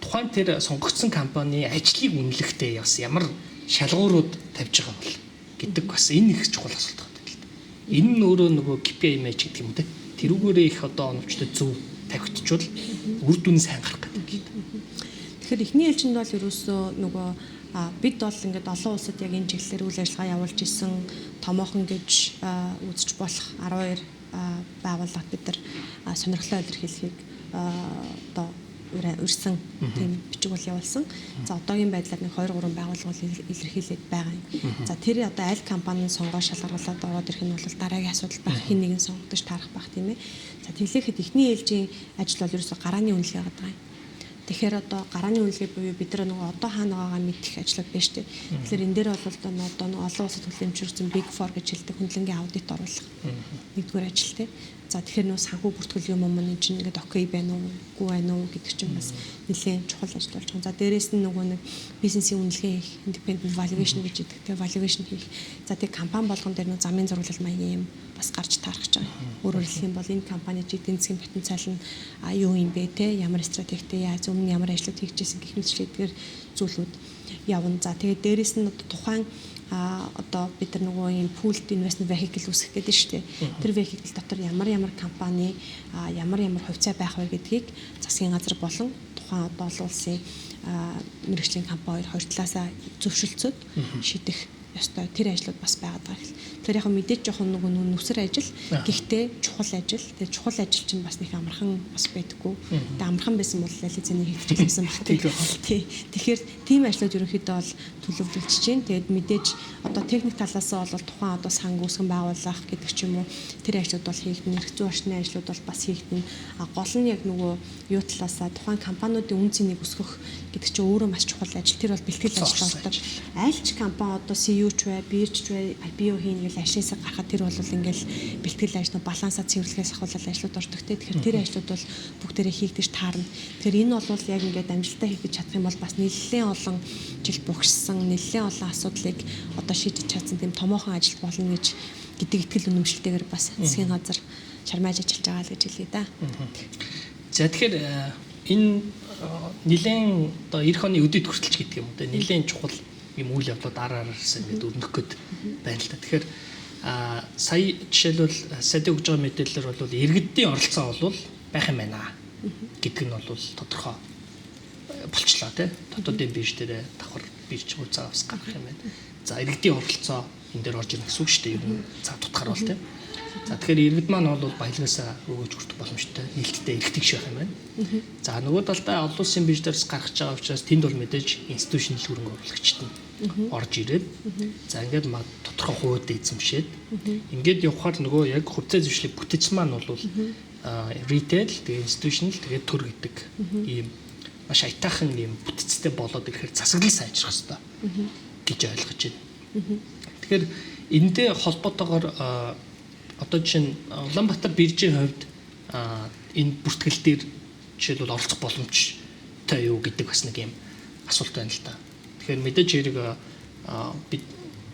тухайн тэр сонгогдсон компани ажлыг үнэлэхдээ бас ямар шалгуурууд тавьж байгаа бол гэдэг бас энэ их чухал асуулт байна л да. Энэ нь өөрөө нөгөө KPI match гэдэг юм те. Тэрүүгээрээ их одоо оновчтой зөв тавигдчвал үр дүн сайн гарах гэдэг л да. Тэгэхээр эхний ээлжинд бол ерөөсөө нөгөө бид бол ингээд олон улсад яг энэ чиглэлээр үйл ажиллагаа явуулж исэн томоохон гэж үзэж болох 12 байгууллагад бид нар сонирхлоо илэрхийлэхийг одоо урьсан тийм бичиг бол явуулсан. За, одоогийн байдлаар нэг 2 3 байгууллага бол илэрхийлээд байгаа юм. За, тэр одоо аль компани сонгоо шалгаруулад ороод ирэх нь бол дараагийн асуудал байх. Хэн нэгэн сонгогдож таарах байх, тийм ээ. За, тэглэхэд эхний ээлжийн ажил бол ерөөсө гарааны үнэлгээ байгаа юм. Тэгэхээр одоо гарааны үнэлгээ буюу бид нар нөгөө одоо хаана байгаагаа мэдэх ажлууд байна шүү дээ. Тэгэхээр энэ дээр бол одоо олон улсад хүлээмжшүүлсэн Big Four гэж хэлдэг хөндлөнгийн аудит оруулах. Нэгдүгээр ажил, те. За, тэгэхээр нөө санхүү бүртгэл юм юм чинь ингээд okay байна уу, үгүй байна уу гэдэг чинь бас нэлээд чухал ажил болж байгаа. За, дээрэс нь нөгөө нэг бизнесийн үнэлгээ хийх, independent valuation гэж хэлдэг те, valuation хийх. За, тэг компани болгон дээр нөө замын зураглал маягийн юм бас гарч таарах гэж байгаа. Өөрөөр хэлэх юм бол энэ компани эдийн засгийн потенциал нь юу юм бэ те, ямар стратегтэй, яаж өмнө ямар ажлууд хийжсэн гэх мэтчлэгээр зүйлүүд явна. За, тэгээд дээрэс нь одоо тухайн одоо бид нар нөгөө юм pooled investment vehicle үүсгэх гэдэг нь шүү дээ. Тэр vehicle дотор ямар ямар компани ямар ямар хувьцаа байх вэ гэдгийг засгийн газар болон тухайн одоо олон улсын мэргэжлийн компани хоёр талаасаа зөвшөлдсөд шийдэх ёстой тэр ажлууд бас байгаад байгаа гэл. Тэгэхээр яг мэдээж жоохон нөгөө нүсэр ажил, гэхдээ чухал ажил. Тэгээ чухал ажил чинь бас нэг амархан бас байдаггүй. Тэгээ амархан байсан бол аль хэзээний хийгдчихсэн баг тий. Тэгэхээр тийм ажлууд ерөнхийдөө бол төлөвлөгдөж чинь. Тэгээд мэдээж одоо техник талаас нь бол тухайн одоо санг үүсгэн байгуулах гэдэг ч юм уу, тэр ажлууд бол хийгдэнэ. Эрх зүйн орчны ажлууд бол бас хийгдэнэ. А гол нь яг нөгөө юу талаасаа тухайн компаниудын үн цэнийг өсгөх гэдэг чинь өөрөө маш чухал ажил. Тэр бол бэлтгэл ажил болдог. Аль ч компани одоо CEO ч бай, бирж ч бай, IPO хийнэ гэл ашигсаа гарахад тэр бол ингээл бэлтгэл ажил, балансаа цэвэрлэхээс ахуулал ажлууд ордог те. Тэгэхээр тэр ажлууд бол бүгдээрээ хийгдэж таарна. Тэгэхээр энэ бол яг ингээд амжилттай хийгдэж чадах юм бол бас нэлээд олон жил бугшсан, нэлээд олон асуудлыг одоо шийдэж чадсан тийм томоохон ажил болно гэж гэдэг итгэл үнэмшилтэйгээр бас засгийн газар чармааж ажиллаж байгаа л гэж хэлье да. За, тэгэхээр энэ нэлээд одоо 90 оны өдөд хүртэлч гэдэг юм уу те, нэлээд чухал юм үйл явдлууд ар араас ингээд өрнөх гээд байна л да. Тэгэхээр сая жишээлбэл сайд өгж байгаа мэдээлэлээр бол иргэдийн оролцоо бол байх юм байна гэдэг нь бол тодорхой болчлоо тий. Дотоодын бирж дээрээ давхар бирж хуцаа бас гарах юм байна. За, иргэдийн оролцоо энэ дээр орж ирнэ гэсэн үг шүү дээ. Ер нь цаг тутгаар бол тийм. За, тэгэхээр иргэд маань бол баялагаасаа өгөөж хүртэх боломжтой, нээлттэй эрх тэгш байх юм байна. За, нөгөө талдаа олон улсын бирждээс гаргаж байгаа учраас тэнд бол мэдээж institutional хөрөнгө оруулагчид нь орж ирээд, за, ингээд тодорхой хувиуд эзэмшээд ингээд явхаар нөгөө яг хувьцаа эзэмшлийг бүтэц маань бол retail, тэгээ institutional, тэгээ төр гэдэг ийм маш аятайхан ийм бүтэцтэй болоод ирэхээр засаглал сайжрах хэрэгтэй гэж ойлгож байна. Тэгэхээр энэтэй холбоотойгоор одоо жишээ нь Улаанбаатар биржийн хувьд энэ бүртгэл дээр жишээлбэл оролцох боломжтой юу гэдэг бас нэг юм асуулт байна л да. Тэгэхээр мэдээж хэрэг бид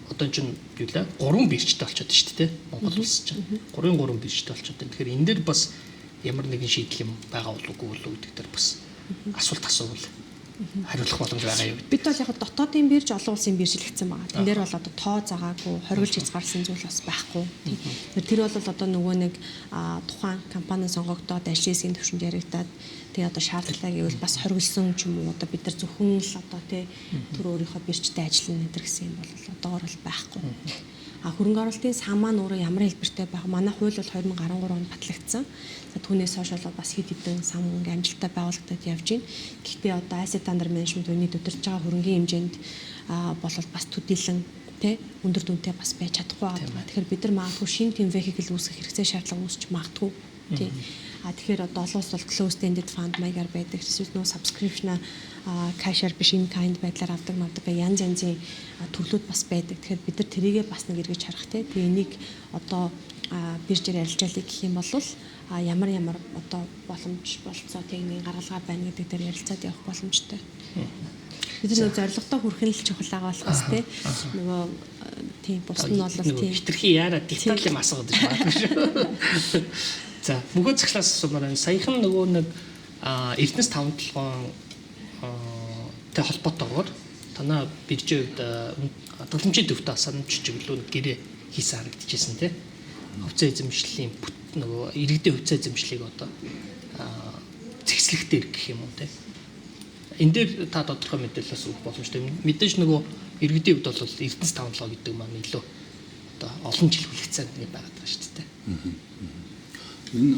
одоо чинь юу лээ, гурван биржтэй болчиход шүү дээ, Монгол улс чинь 3-3 биржтэй болчиход байна. Тэгэхээр энэ дээр бас ямар нэгэн шийдэл юм байгаа болов уу гэдэг дээр бас асуулт асуувал хариулах боломж байгаа юу? Бид бол яг дотоодын бирж, олон улсын бирж хэлэгдсэн байгаа. Тэн дээр бол одоо тоо загаагүй, хоригдж хязгаарласан зүйл бас байхгүй. Тэр бол одоо нөгөө нэг тухайн компани сонгогдоод ажлын хэсгийн төвшөнд яригадаад, тэгээ одоо шаардлагатай гэвэл бас хоригдсон ч юм уу, одоо бид нар зөвхөн л одоо тий төр өөрийнхөө биржтэй ажиллана энэ гэсэн юм бол одоогор бол байхгүй. А хөрөнгө оруулалтын сан маань өөрөө ямар хэлбэртэй байх? Манай хууль бол 2013 онд батлагдсан. За, түүнээс хойш бол бас хэд хэдэн сан ингээ амжилттай байгуулагдаад явж байна. Гэхдээ одоо asset under management, үүний удирдах байгаа хөрөнгийн хэмжээнд бол бас төдийлөн тэ өндөр дүнтэй бас байж чадахгүй байгаа. Тэгэхээр бид нар магадгүй шинэ тийм vehicle үүсгэх хэрэгцээ, шаардлага үүсч магадгүй. Тий. А тэгэхээр одоо олон улс бол closed ended fund маягаар байдаг. Эсвэл нөө subscription cash-аар биш, in kind байдлаар авдаг мавдаг гэх янз янзын төрлүүд бас байдаг. Тэгэхээр бид нар тэрийгээ бас нэг эргэж харах тий. Тэгээ энийг одоо биржээр арилжаалыг гэх юм бол ямар ямар одоо боломж, болцоо, техникийн гаргалгаа байна гэдэг дээр ярилцаад явах боломжтой. Бид нар нөгөө зорилготой хүрэх нь л чухал байгаа болохоос тий нөгөө тийм бус нь бол тийм хитрхи яараа деталь юм асуугаад байж магадгүй шүү. За, мөгөө цаглаас асуумаар байна. Саяхан нөгөө нэг Эрдэнэс 5 толгоон тэ холбоотойгоор танаа биржийн хувьд хадгаламжийн төвтэй санамж чиглэлөө гэрээ хийсэн харагдчихсэн тий. Хувьцаа эзэмшлийн бүт нөгөө иргэдийн хувьцаа эзэмшлийг одоо зэгслэх дээр гэх юм уу тий. Энэ дээр та тодорхой мэдээлэл өгөх боломжтой. Мэдээж нөгөө иргэдийн хувьд бол Эрдэнэс 5 толгой гэдэг маань илүү одоо олон жил хүлээцэн нэг байгаад байгаа шүү дээ. Энэ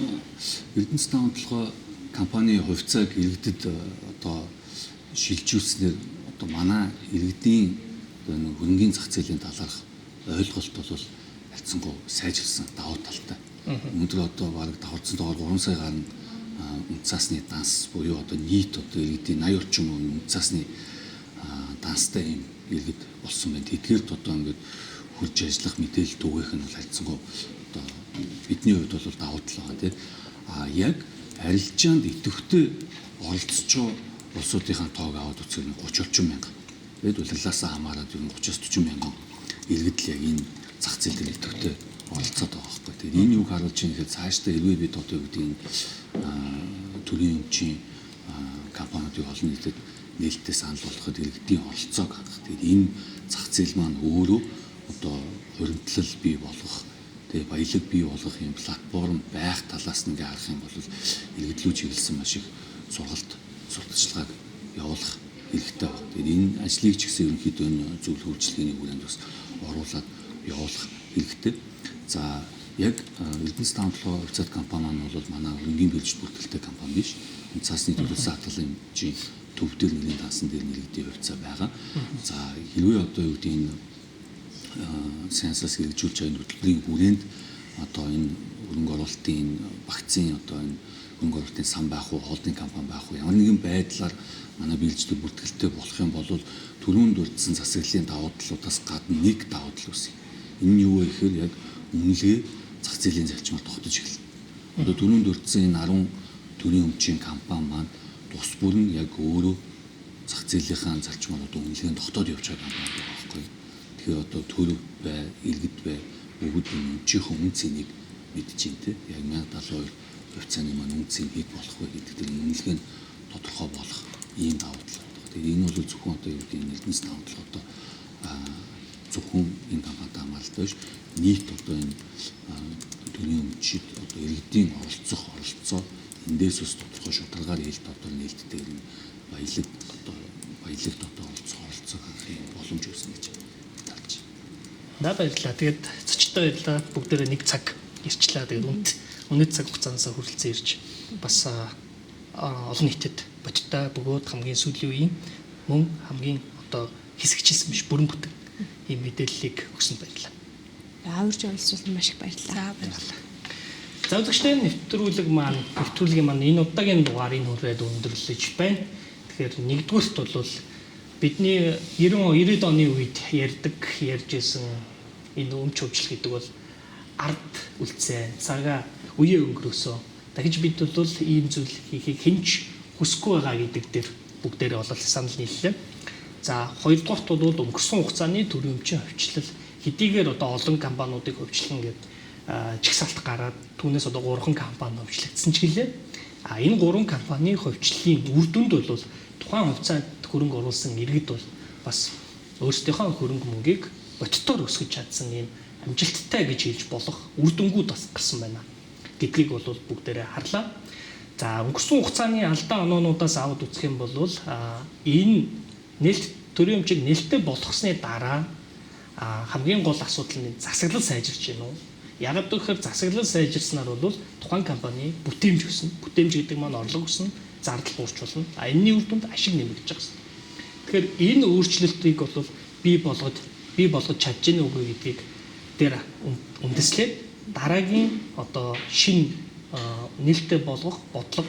Эрдэнэс 5 толгой компани хувьцааг иргэдэд одоо шилжүүлснээр одоо манай иргэдийн одоо энэ хөрөнгийн зах зээлийн талаарх ойлголт бол харьцангуй сайжирсан, давуу талтай. Өнөөдөр одоо бараг давхарцсан доогоор 3 сая гаруй үнэ цаасны данс буюу одоо нийт одоо иргэдийн 80 орчим үнэ цаасны данстай юм иргэд болсон байна. Тэдгээрт одоо ингээд хурж ажиллах, мэдээлэл түгээх нь бол харьцангуй одоо бидний хувьд бол давуу тал байгаа, тийм. А яг арилжаанд идэвхтэй оролцож байгаа улсуудынхаа тоог аваад үзэхээр 30 орчим мянга. Тэгээд улирлаасаа хамаарат ер нь 30-аас 40 мянган иргэд л яг энэ зах зээл дээр идэвхтэй оролцоод байгаа байхгүй. Тэгээд энэ юуг харуулж байгаа гэхээр цаашдаа хэрвээ бид одоо юу гэдэг энэ төрийн өмчийн компаниудыг олон нийтэд нээлттэй санал болгоход иргэдийн оролцоог хангах. Тэгээд энэ зах зээл маань өөрөө одоо хуримтлал бий болгох, тэгээ баялаг бий болгох юм платформ байх талаас нь ингээ харах юм бол иргэд лүү чиглэсэн маш их сургалт, сурталчилгааг явуулах хэрэгтэй байна. Тэгээд энэ ажлыг ч гэсэн ерөнхийдөө энэ зөвлөх үйлчилгээний хүрээнд бас оруулаад явуулах хэрэгтэй. За, яг Эрдэнэс 5 толгой хувьцаат компани маань бол манай хөрөнгийн биржид бүртгэлтэй компани биш. Энэ цаасны төлөвлөсөн хадгаламжийн төв дээр, нэрийн дансан дээр нэрэгдийн хувьцаа байгаа. За, хэрвээ одоо юу гэдэг энэ сенсаас хэрэгжүүлж байгаа энэ хөтөлбөрийн хүрээнд одоо энэ хөрөнгө оруулалтын багцын, одоо энэ хөрөнгө оруулалтын сан байх уу, холдинг компани байх уу, ямар нэгэн байдлаар манай биржид бүртгэлтэй болох юм бол түрүүнд дурдсан засаглалын давуу талуудаас гадна нэг давуу тал үүснэ. Энэ нь юу вэ гэхээр яг үнэлгээ зах зээлийн зарчмаар тогтож эхэлнэ. Одоо түрүүнд дурдсан энэ 10 төрийн өмчийн компани маань тус бүр нь яг өөрөө зах зээлийнхаа зарчмаар одоо үнэлгээнд тогтоод явж байгаа компани байгаа байхгүй. Тэгэхээр одоо төр бай, иргэд бай, бүгд энэ өмчийнхөө үнэ цэнийг мэдэж байна те. Яг 1072 хувьцааны маань үнэ цэн хэд болох вэ гэдэг тэр үнэлгээ нь тодорхой болох ийм давуу тал байна. Тэгээд энэ бол зөвхөн одоо юу гэдэг Эрдэнэс 5 толгой одоо зөвхөн энэ компанитай хамааралтай биш, нийт одоо энэ төрийн өмчид одоо иргэдийн оролцох оролцоо эндээс бас тодорхой шударгаар ээлт одоо нээлттэй энэ баялаг одоо баялагт одоо оролцох оролцоог харах юм боломж үүснэ гэж. За баярлалаа. Тэгээд зочдтой баярлалаа. Бүгдээрээ нэг цаг ирчлээ. Тэгээд үнэт цаг хугацаанаас хүрэлцэн ирж бас олон нийтэд бодиттой бөгөөд хамгийн сүүлийн үеийн мөн хамгийн одоо хэсэгчилсэн биш бүрэн бүтэн ийм мэдээллийг өгсөнд баярлалаа. За урьж оролцуулсан маш их баярлалаа. За баярлалаа. За үзэгчдээ нэвтрүүлгийн маань энэ удаагийн дугаарыг хүрээд өндөрлөж байна. Тэгэхээр нэгдүгüрт бол бидний 90 90-ад оны үед ярьж исэн энэ өмч хөвжил гэдэг бол ард үлцээ цагаа үеэ өнгөрөөсөө дахиж бид бол ийм зүйл хийхийг хинч хүсэхгүй байгаа гэдэг дээр бүгдээрээ бол санал нийллээ. За хоёрдугаарт бол өнгөрсөн хугацааны төрийн өмчийн хувьчлал хэдийгээр одоо олон компаниудыг хувьчлан гээд чагсаалт гараад түүнээс одоо 3 компани хувьчлагдсан ч гэлээ. А энэ 3 компанийн хувьчлалын үр дүнд бол тухайн хувьцаанд хөрөнгө оруулсан иргэд бол бас өөрсдийнхөө хөрөнгө мөнгийг бодитоор өсгөж чадсан ийм амжилттай гэж хэлж болох үр дүнгууд бас гарсан байна гэдгийг бол бүгдээрээ харлаа. За өнгөрсөн хугацааны алдаа оноонуудаас аваад үзэх юм бол энэ нээлт төрийн өмчийг нээлттэй болгосны дараа хамгийн гол асуудал нь засаглал сайжирч байна уу? Яг гэвэл засаглал сайжирснаар бол тухайн компани бүтээмж өснө. Бүтээмж гэдэг маань орлого өснө, зардал буурч болно. А энэний үр дүнд ашиг нэмэгдэж байгаа юм. Тэгэхээр энэ өөрчлөлтийг бол бий болгож чадж гэнэ үгүй гэдгийг дээр үндэслээд дараагийн одоо шинэ нээлттэй болгох бодлого,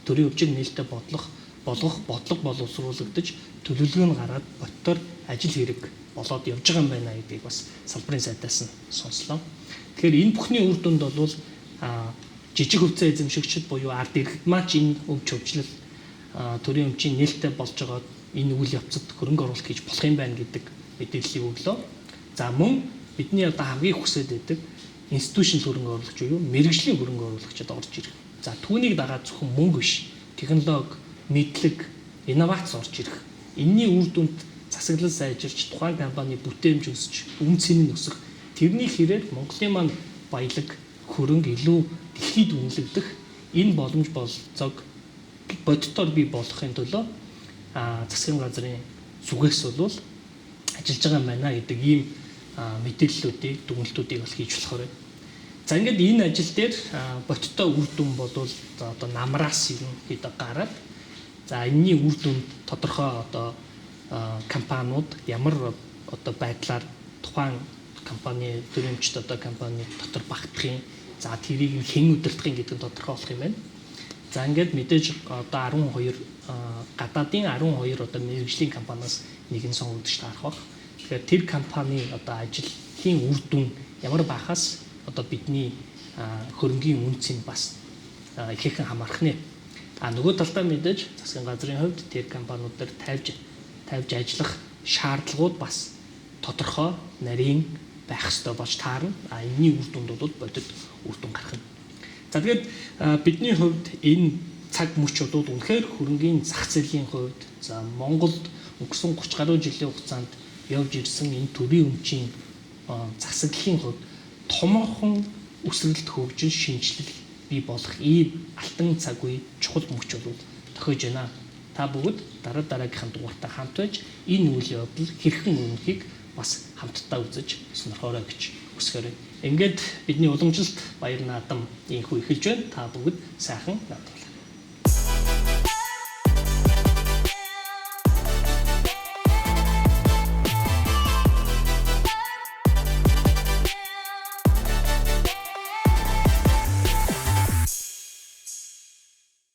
төрийн өмчийг нээлттэй болгох бодлого боловсруулагдаж төлөвлөгөө нь гараад бодтоор ажил хэрэг болоод явж байгаа юм байна гэдгийг бас салбарын сайдаас нь сонслоо. Тэгэхээр энэ бүхний үр дүнд бол жижиг хувьцаа эзэмшигчид буюу ард иргэд маань энэ өмч хөвчлөл төрийн өмчийн нээлттэй болж байгаа энэ үйл явцад хөрөнгө оруулалт хийж болох юм байна гэдэг мэдээллийг өглөө. За мөн бидний одоо хамгийн хүсээд байдаг институционал хөрөнгө оруулагч буюу мэргэжлийн хөрөнгө оруулагчид орж ирэх. За түүнийг дагаад зөвхөн мөнгө биш, технологи, мэдлэг, инновац орж ирэх. Энийний үр дүнд засаглал сайжирч, тухайн компани бүтээмж өсч, үн цэн нь өсөх. Тэрний хэрээр Монголын маань баялаг хөрөнгө илүү дэлхийд үнэлэгдэх энэ боломж болцоог бодитоор бий болгохын төлөө засгийн газрын зүгээс бол ажиллаж байгаа юм байна гэдэг ийм мэдээллүүдийг, дүгнэлтүүдийг бол хийж болохоор байна. За ингээд энэ ажил дээр бодиттой үр дүн болвол одоо намраас ерөнхийдөө гараад за энэний үр дүнд тодорхой одоо компаниуд ямар одоо байдлаар тухайн компани төрөмжт одоо компани дотор багтах юм. За тэрийг хэн удирдах юм гэдэг нь тодорхой болох юм байна. За ингээд мэдээж одоо 12 гадаадын 12 одоо мэргэжлийн компаниас нэг нь сонгогдож таарах баг. Тэгэхээр тэр компани одоо ажлын үр дүн ямар байхаас одоо бидний хөрөнгийн үнц нь бас ихээхэн хамаарх нэ. А нөгөө талдаа мэдээж засгийн газрын хувьд тэр компаниуд дээр тавьж ажиллах шаардлагууд бас тодорхой нарийн байх ёстой болж таарна. А энэний үр дүнд бол бодит үр дүн гарах нь. За тэгээд бидний хувьд энэ цаг мөч бол үнэхээр хөрөнгийн зах зээлийн хувьд за Монголд өнгөрсөн 30 гаруй жилийн хугацаанд явж ирсэн энэ төрийн өмчийн засаглалын хувьд томоохон өсрэлт, хөгжил, шинэчлэл бий болох ийм алтан цаг үе чухал мөч бол тохиож байна. Та бүгд дараа дараагийнхаа дугаартаа хамт байж энэ үйл явдал хэрхэн өрнөхийг бас хамтдаа үзэж сонирхоорой гэж хүсгээр байна. Ингээд бидний уламжлалт баяр наадам инхүү эхэлж байна. Та бүгд сайхан наадам.